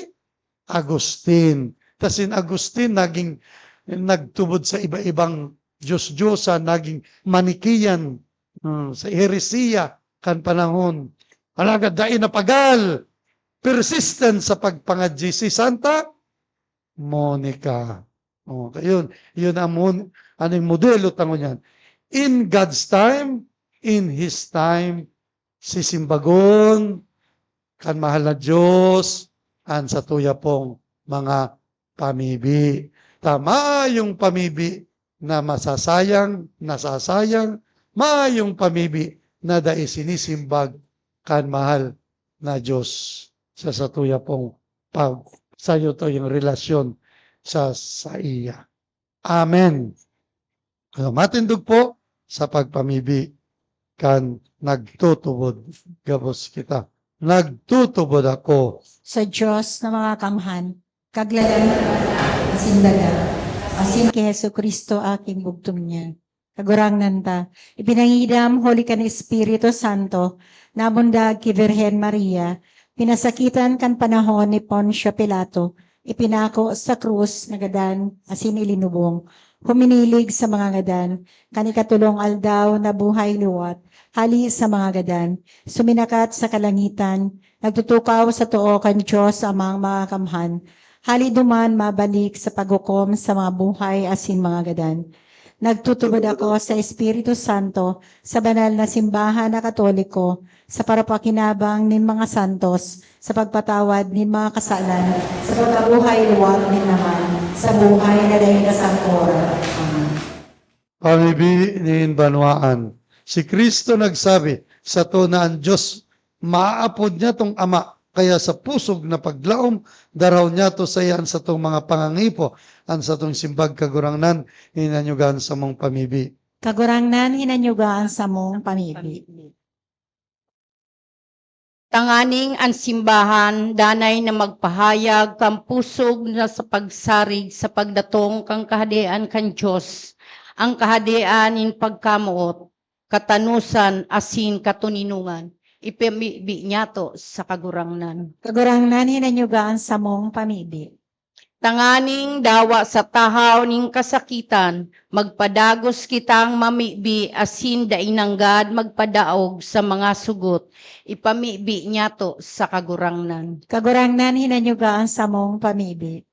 Agustin. Ta si Agustin naging nagtubod sa iba-ibang diyos-diyosan, naging Manichean, hmm, sa heresiya kan panahon. Alagad dai napagal, persistent sa pagpangadyi si Santa Monica. Oh, yun, yun ang mon-, ano yung modelo ta ngunyan. In God's time, in His time, sisimbagon kan mahal na Diyos an satuya pong mga pamibi. Ta maayong pamibi na masasayang, nasasayang, maayong pamibi na dai sinisimbag kan mahal na Diyos sa satuya pong pag-, sayo to yung relasyon sa saiya. Amen. Ano, matindog po sa pagpamibi kan nagtutubod gabos kita. Nagtutubod ako. Sa Diyos na mga kamhan, kaglalang asin daga, asin ki Jesu-Cristo aking bugtong niya. Kagurangnan ta, ipinangidam huli kan Espiritu Santo, namundag ki Birhen Maria, pinasakitan kan panahon ni Poncio Pilato, ipinako sa krus, nagadan, asin ilinubong. Huminilig sa mga ngadan, kan ikatulong aldaw nabuhay liwat, hali sa mga ngadan, suminakat sa kalangitan, nagtutukaw sa too kan Diyos Amang Makakamhan, hali duman mabalik sa paghukom sa mga buhay asin mga gadan. Nagtutubod ako sa Espiritu Santo, sa banal na simbahan na Katoliko, sa parapakinabang nin mga santos, sa pagpatawad nin mga kasalan, sa pagkabuhay liwat nin naman, sa buhay na dai kasangkoran. Amen. Pamibi nin banwaan. Si Cristo nagsabi, "Sato na an Dios, maaapod niya tong Ama, kaya sa pusog na paglaom, daraw niya to saiya an satong mga pangangipo, an satong simbag, Kagurangnan, hinanyuga an samong pamibi." Kagurangnan, hinanyuga an samong pamibi. Tanganing an simbahan danay na magpahayag kan pusog na sa pagsarig sa pagdatong kan Kahadean kan Dios, an Kahadean nin pagkamoot, katanosan asin katoninongan, ipamibi niyato sa Kagurangnan. Kagurangnan, hinanyuga an samong pamibi. Tanganing dawa sa tahaw nin kasakitan, magpadagos kitang mamibi asin dai nanggad magpadaog sa mga sugot, ipamibi niyato sa Kagurangnan. Kagurangnan, hinanyuga an samong pamibi.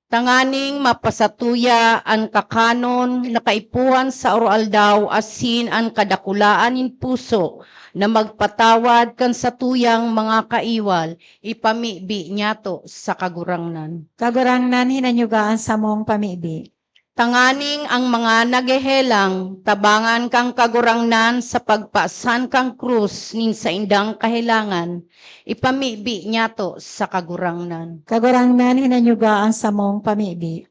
Tanganing mapasatuya an kakanon na kaipuhan sa aroaldaw asin an kadakulaan nin puso na magpatawad kan satuyang mga kaiwal, ipamibi niyato sa Kagurangnan. Kagurangnan, hinanyuga an samong pamibi. Tanganing ang mga naghehelang tabangan kan Kagurangnan sa pagpasan kan krus nin saindang kahelangan, ipamibi niyato sa Kagurangnan. Kagurangnan, hinanyuga an samong pamibi.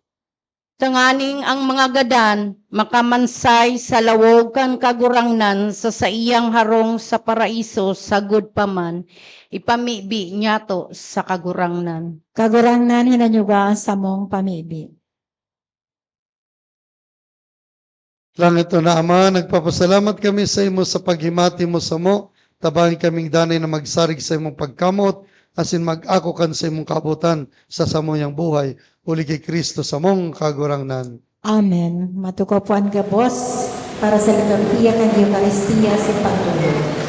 Tanganing ang mga gadan makamansay sa lawog kan Kagurangnan sa saiyang harong sa Paraiso sagkod pa man, ipamibi niyato sa Kagurangnan. Kagurangnan, hinanyuga an samong pamibi. Langit na Ama, nagpapasalamat kami sa imo sa paghimati mo samo. Tabangi kaming danay na magsarig sa imong pagkamoot, asin mag-ako kan sa imong kaabotan sa samuyang buhay, huli ki Cristo samong Kagurangnan. Amen. Matukaw po an gabos para sa liturhiya kan Eukaristia sa pagtubod.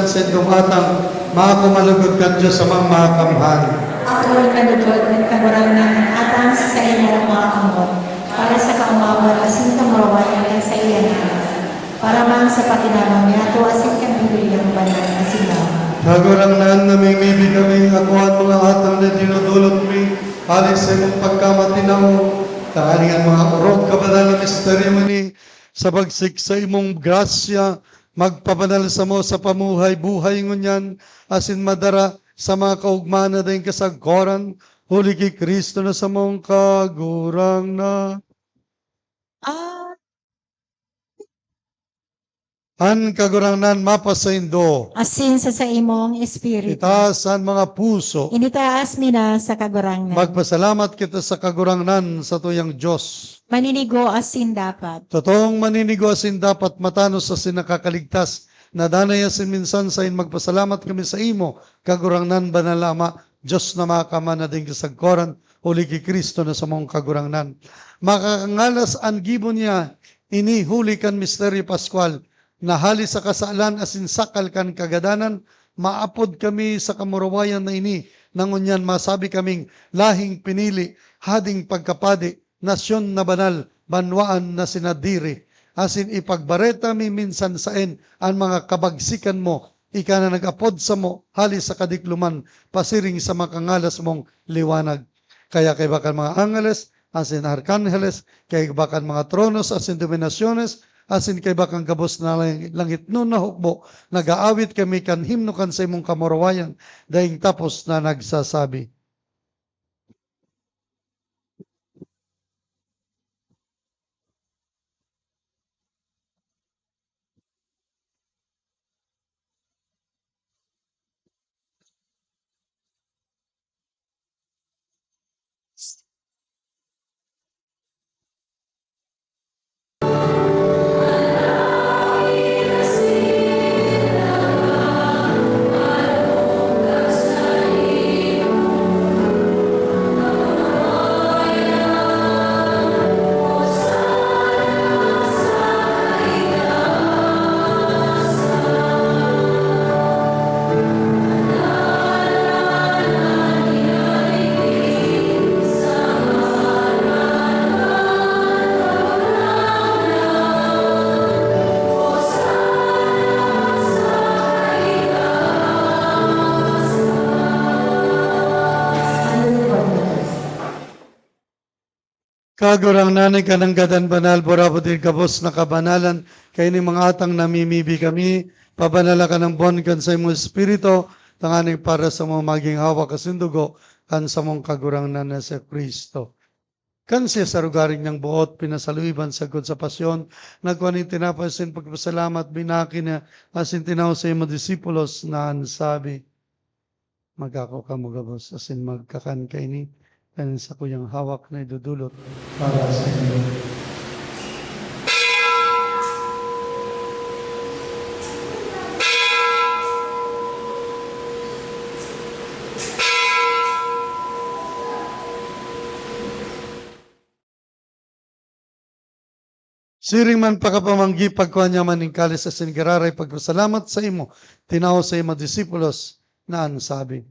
Sa indong atang, makumalugod kan Dios Amang Makamhan. Ako rin manugod ng Kagurangnan, atang sa saimo mga kamot, para sa kaomawan asin kamurawayan kan saiyang Anak, para man sa pakinabang niyato asin kan Bibliang Banal na Simbahan. Kagurangnan, namimibi kami, ako an mga atang na dinodolot mi, hali sa imong pagkamatinaw, tanganing an mga orog kabanal na misteryo ini, sa pagsik sa imong grasya, magpabanal samo sa pamuhay-buhay ngunyan, asin madara sa mga kaogmahan na daing kasagkoran, huli ki Cristo na samong Kagurangnan. Ah. An Kagurangnan mapasaindo. Asin sa saimong espiritu. Itaas an mga puso. Initaas mi na sa Kagurangnan. Magpasalamat kita sa Kagurangnan, satuyang Dios. Maninigo asin dapat. Totoong maninigo asin dapat, matanos asin nakakaligtas, na danay asin minsan sain magpasalamat kami saimo, Kagurangnan, Banal na Ama, Dios na Makamhan na daing kasagkoran, huli ki Cristo na samong Kagurangnan. Makakangalas an gibo niya ini huli kan misteryo paskwal, na hali sa kasalan asin sakal kan kagadanan, maapod kami sa kamurawayan na ini, na ngunyan masabi kaming lahing pinili, hading pagkapadi, nasyon na banal, banwaan na sinadiri, asin ipagbareta mi minsan saen an mga kabagsikan mo, ika na nag-apod samo hali sa kadikloman pasiring sa makangalas mong liwanag. Kaya kaiba kan mga angeles asin arkanheles, kaiba kan mga tronos asin dominasyones, asin kaiba kan gabos na lang-, langitnon na hukbo, nag-aawit kami kan himno kan saimong kamurawayan, daing tapos na nagsasabi. Kagurangnan, ika nanggad an banal, burabod nin gabos na kabanalan, kaining mga atang namimibi kami, pabanala ka ng buwan kan saimong Espiritu, tanganing para samo magin hawak asin dugo kan samong Kagurangnan na si Cristo. Kan siya sa rogaring niyang boot pinasaluiban sagkod sa pasyon, nagkua nin tinapay asin pagpasalamat, binaki niya, asin tinao sa iyang mga disipulos na an sabi, "Magako kamo gabos asin magkakan kaini, kan sakuyang hawak na idodolot para sa inyo." Siring man pakapamanggi, pagkua niya man nin kalis asin giraray pagpasalamat saimo, tinao sa iyang mga disipulos na an sabi,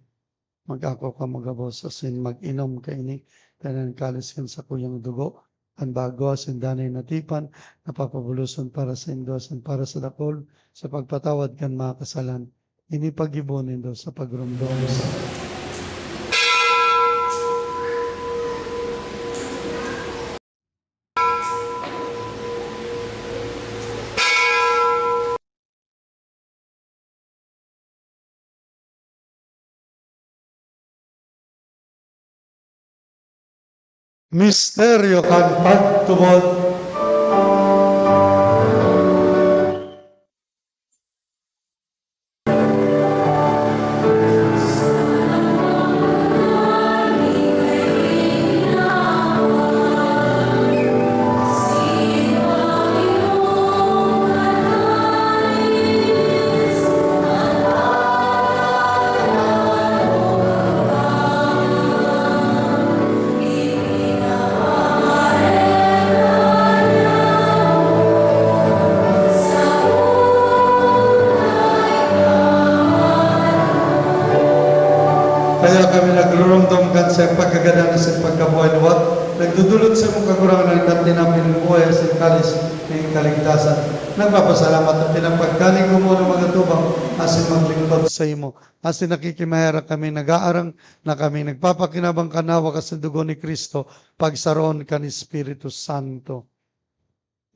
"Mag-ako kamo gabos asin mag-inom kaini, ta an kalis kan sakuyang dugo, an bago asin danay na tipan, na papabuloson para saindo asin para sa dakul, sa pagpatawad kan mga kasalan. Ini paggibo nindo sa pagromdom sa." Misteryo kan pagtubod. Kaya kami nagrurumdom kan sa pagkagadan sa pagkabuhay liwat, nagdudulot sa imong Kagurangnan kan tinapin ng buhay sa kalis ng kaligtasan. Nagpapasalamat at pinapagkaling ko mo ng mga tubang asin maglingkod sa imo. Asin nakikimaherak kami, nag-aarang na kami, nagpapakinabang kan hawak asin dugo ni Cristo, pagsaroon kan Espiritu Santo.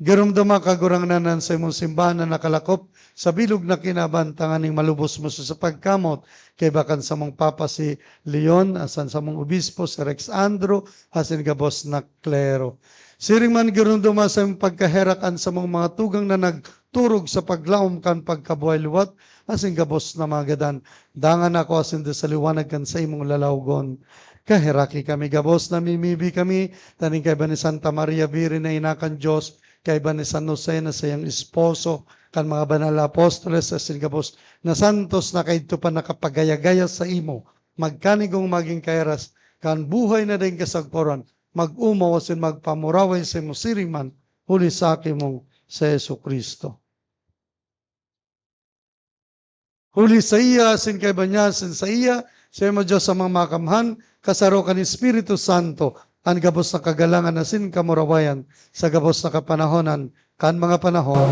Giromdoma, Kagurangnan, an saimong simbahan na nakalakop sa bilog na kinaban, tanganing malubos mo sa pagkamot, kaiba kan samong Papa si Leon, asin samong Obispo si Rex Andro, asin gabos na klero. Siring man, giromdoma sa imong pagkaherak an samong mga tugang na nagturog sa paglaom kan pagkabuhay liwat, asin gabos na mga gadan. Dangan ako asin sa liwanag kan saimong lalawgon. Kaheraki kami gabos, namimibi kami, tanganing kaiba ni Santa Maria, Birhen na Ina kan Dios, kaiba ni San Jose na saiyang esposo, kan mga banal na apostoles asin gabos na santos na kaidto pa nakapagaya-gaya saimo, magkanigong magin kahiras kan buhay na daing kasagkoran, mag-omaw asin magpamuraway saimo siring man, huli sa Aki mong si Jesu-Cristo. Huli saiya, asin kaiba niya, asin saiya, saimo, Dios Amang Makamhan, kasaro kan Espiritu Santo, an gabos na kagalangan asin kamurawayan, sa gabos na kapanahonan kan mga panahon.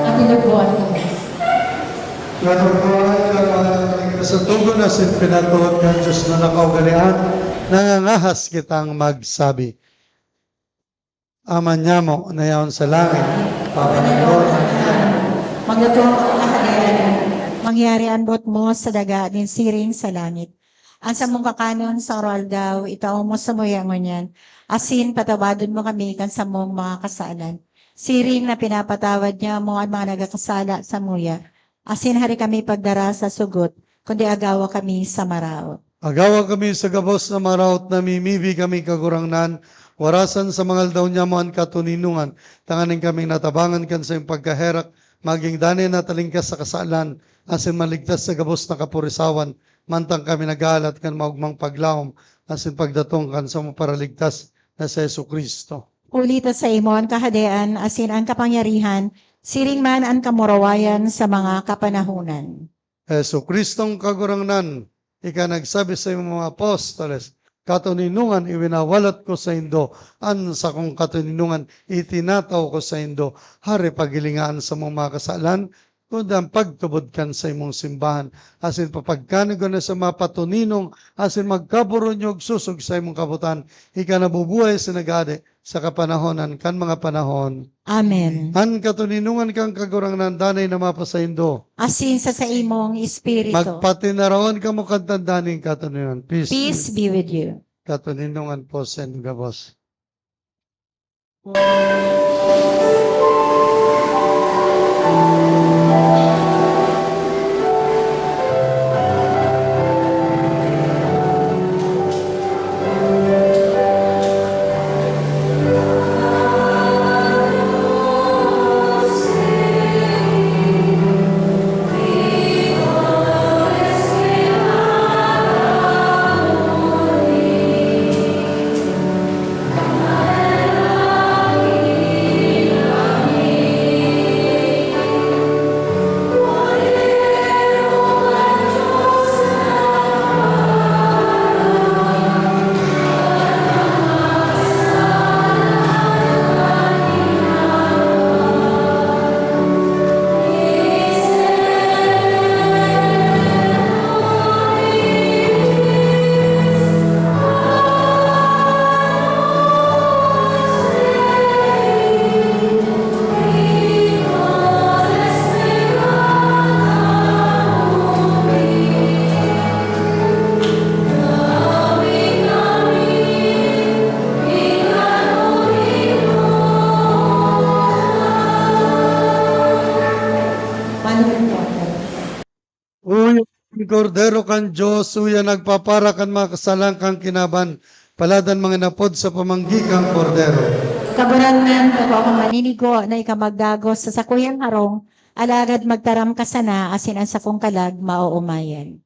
Atin na po ang Diyos. Nagpapahayag ang mga nagkasatugon na sin pinatuhod kan Diyos na nakaugalian, nangangahas kitang magsabi. Ama niamo na yaon sa langit, papanagod ang Magdatong ang kaharian mo. Mangyari an boot mo sa daga nin siring sa langit. An samong kakanon sa aroaldaw, itao mo samuya ngunyan, asin patawadon mo kami kan samong mga kasalan. Siring na pinapatawad niamo an mga nagkakasala samuya. Asin hari kami pagdara sa sugot, kundi agawa kami sa maraot. Agawa kami sa gabos na maraot, namimibi kami, Kagurangnan, warasan sa mga aldaw niamo an katoninongan, tanganing kaming natabangan kan saiyong pagkaherak, magin danay na talingkas sa kasalan, asin maligtas sa gabos na kapurisawan, mantang kami naghahalat kan maogmang paglaom asin pagdatong kan samong Paraligtas na si Jesu-Cristo. Huli ta saimo an kahadean asin an kapangyarihan, siring man an kamurawayan sa mga kapanahonan. Jesu-Cristong Kagurangnan, ika nagsabi sa imong mga apostoles, "Katoninongan iwinawalat ko saindo, an sakong katoninongan itinataw ko saindo." Hari, paghilinga an samong mga kasalan, kundi an pagtubod kan saimong simbahan, asin papagkanigon na sa mga patoninong, asin magkaburunyog sosog sa imong kabotan, ika nabubuhay asin nag-aadi sa kapanahonan kan mga panahon. Amen. An katoninongan kan Kagurangnan danay na mapasaindo. Asin sa saimong espiritu. Magpatinaraon kamo kan tanda nin katoninongan. Peace. Peace be with you. Katoninongan po sa inyong gabos. Uyo, an Kordero kan Dios, uya nagpapara kan mga kasalan kan kinaban, paladan manginapod sa pamanggi kan Kordero. Kagurangnan, bako akong maninigo na ika magdagos sa sakuyang harong, alagad magtaram ka sana asin an sakong kalag maoomayan.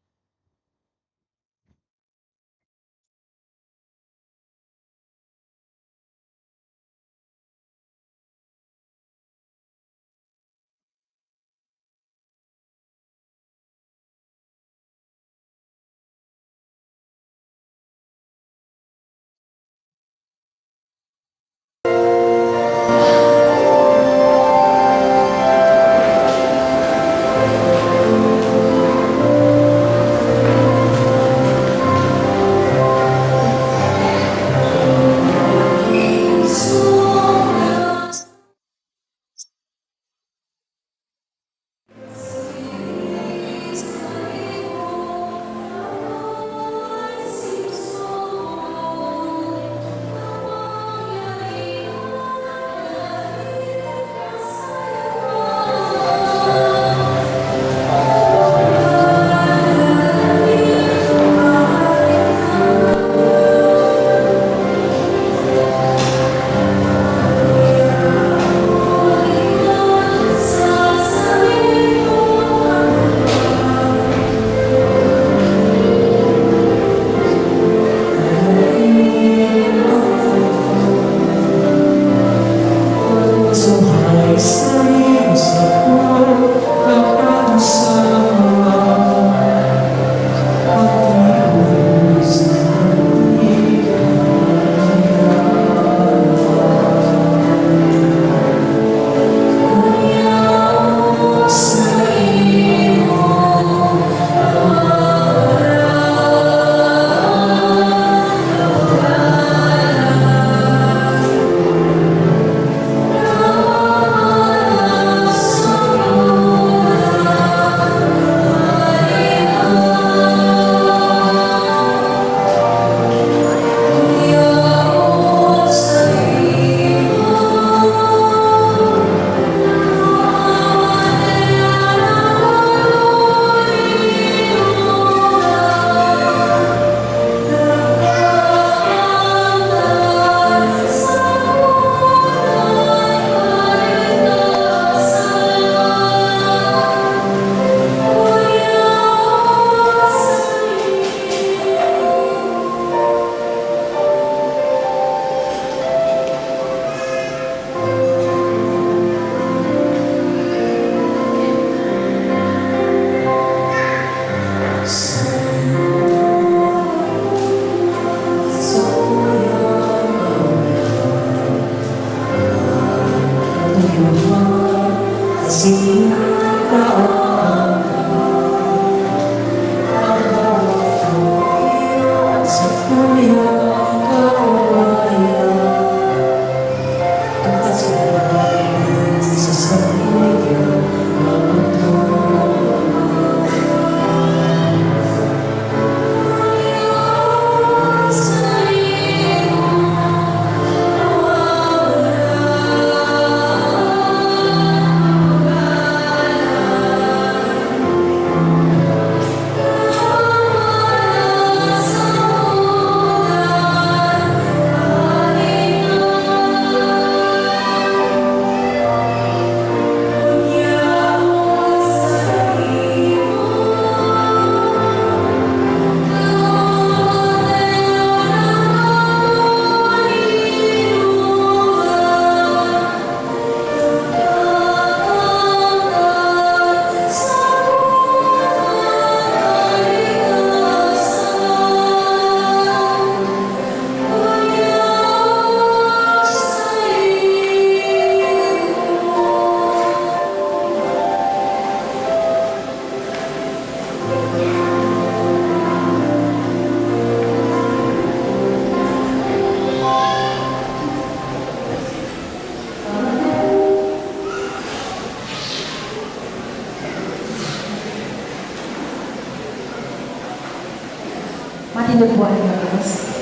Matindog po ang Diyos.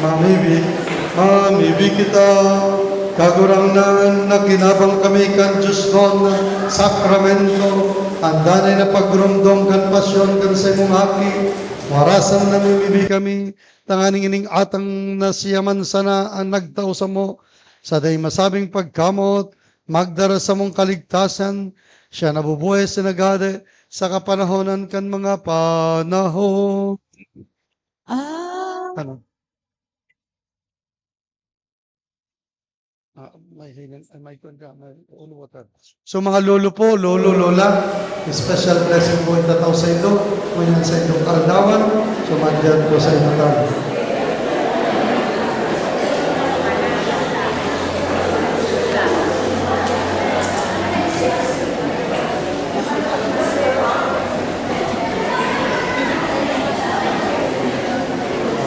Mamibi, mamibi kita, Kagurangnan, na kinabang kami kan Dios kon sakramento, An danay na pagromdom kan pasyon kan saimong Aki, warasan namimibi kami, tanganing ining atang na siya man sana an nagtao samo, sa dai masabing pagkamot, magdara samong kaligtasan, siya nabubuhay sa nagade sa kapanahonan kan mga panahon. Ah, Ano? Ah, may hiling, ah, may kuwan ka, may ulo water. So, mga lolo po, lolo, lola, special blessing po itatao sa inyo, ngunyan sa inyong kaalawan, so, mandiyan po sa inyo tayo.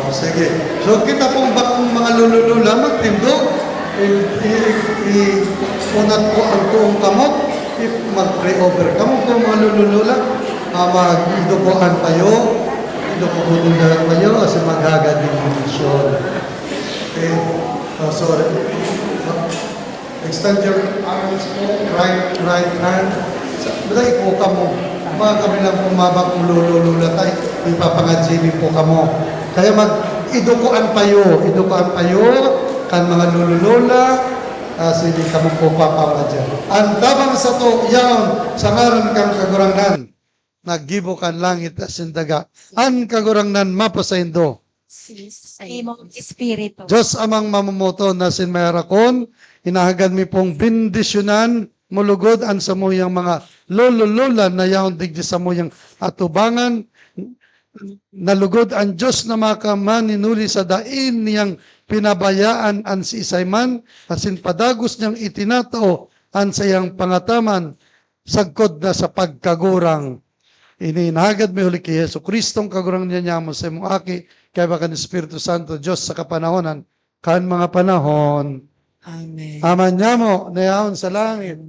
Oh, sige. So, kita pong bakong mga lolo-lola, magtindog. I, i, i, unat po ang tuong kamot. If mag-pray over kamo po, mga lolo-lola, ah, mag-ido po ang payo. Ido po po din ang payo kasi maghagad yung bendisyon. Okay. Oh, sorry. Extend your arms po, right, right hand. Sa, wala po kamo. Mga kami lang pong mabak mo lolo-lola tayo. Ipapangadjimi po kamo. Kaya mag, iduko an payo. Iduko an payo kan mga lolo-lola. Ah, sige kamo po papawadya. Ang tabang sa to, yaon, sa ngaran kang Kagurangnan, naggibo kan langit asin daga. An Kagurangnan mapasaindo. Sis, imong espiritu. Diyos Amang mamomoton asin mayarakon, hinahagad mi pong bendisyonan mo lugod an samuyang mga lolo-lola na yaon digdi samuyang atubangan, na lugod an Diyos na makamaninuli sa dai niyang pinabayaan an siisay man, asin padagos niyang itinatao an saiyang pangataman sagkod na sa pagkagurang. Ini inahagad mi huli ki Jesu-Cristong Kagurangnan niamo, sa imong Aki, kaiba kan Espiritu Santo, Dios sa kapanahonan kan mga panahon. Amen. Ama niamo na yaon sa langit.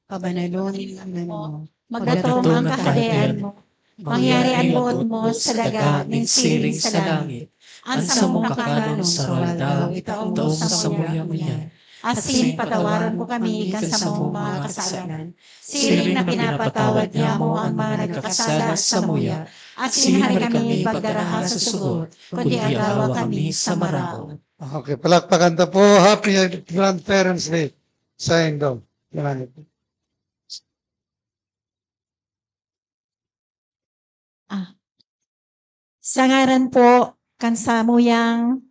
Pabanalon ang ngaran mo. Magdatong ang kahadean mo. Mangyari ang boot mo sa daga nin siring sa langit. An samong kakanon sa aldaw, itaom mo sa samuya ngunyan. Asin patawaran mo kami kan samong mga kasalan. Siring na pinapatawad niamo ang mga nagkakasala sa samuya. Asin hari kami pagdaraha sa sugot, kundi agawa kami sa maraot. Okay, palakpakan ta po. Happy Grandparents' Day sa indo. Salamat. Sa ngaran po kan samuyang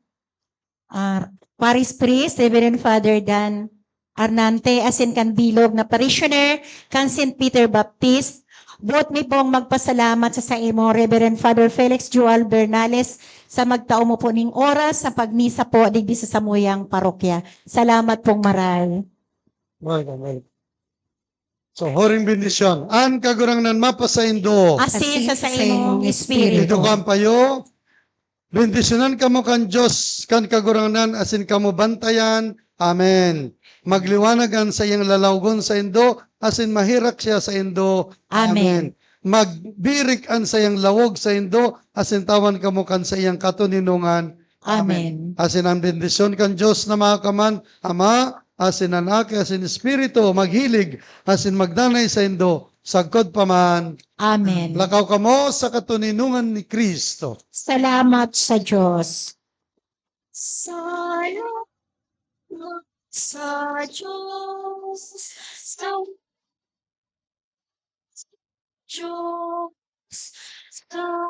ah, Parish Priest, Reverend Father Dan Arnante, asin kan bilog na parishioner kan Saint Peter Baptist, boot mi pong magpasalamat sa saimo, Reverend Father Felix Joel Bernales, sa magtao mo po ning oras sa pagmisa po digdi sa samuyang parokya. Salamat pong maray. Welcome, welcome. So, huring bendisyon. An Kagurangnan mapasaindo. Asin sa saimong espiritu. Idukan payo. Bendisyonan kamo kan Dios, kan Kagurangnan, asin kamo bantayan. Amen. Magliwanag an saiyang lalawgon saindo, asin maherak siya saindo. Amen. Magbirik an saiyang lawog saindo, asin tawan kamo kan saiyang katoninongan. Amen. Asin ang bendisyon kan Dios na makaman, Ama, asin an Aki, asin Espiritu, maghilig, asin magdanay saindo, sagkod pa man. Amen. Lakaw kamo sa katoninongan ni Cristo. Salamat sa Diyos. Salamat sa Diyos. Sa Diyos. Sa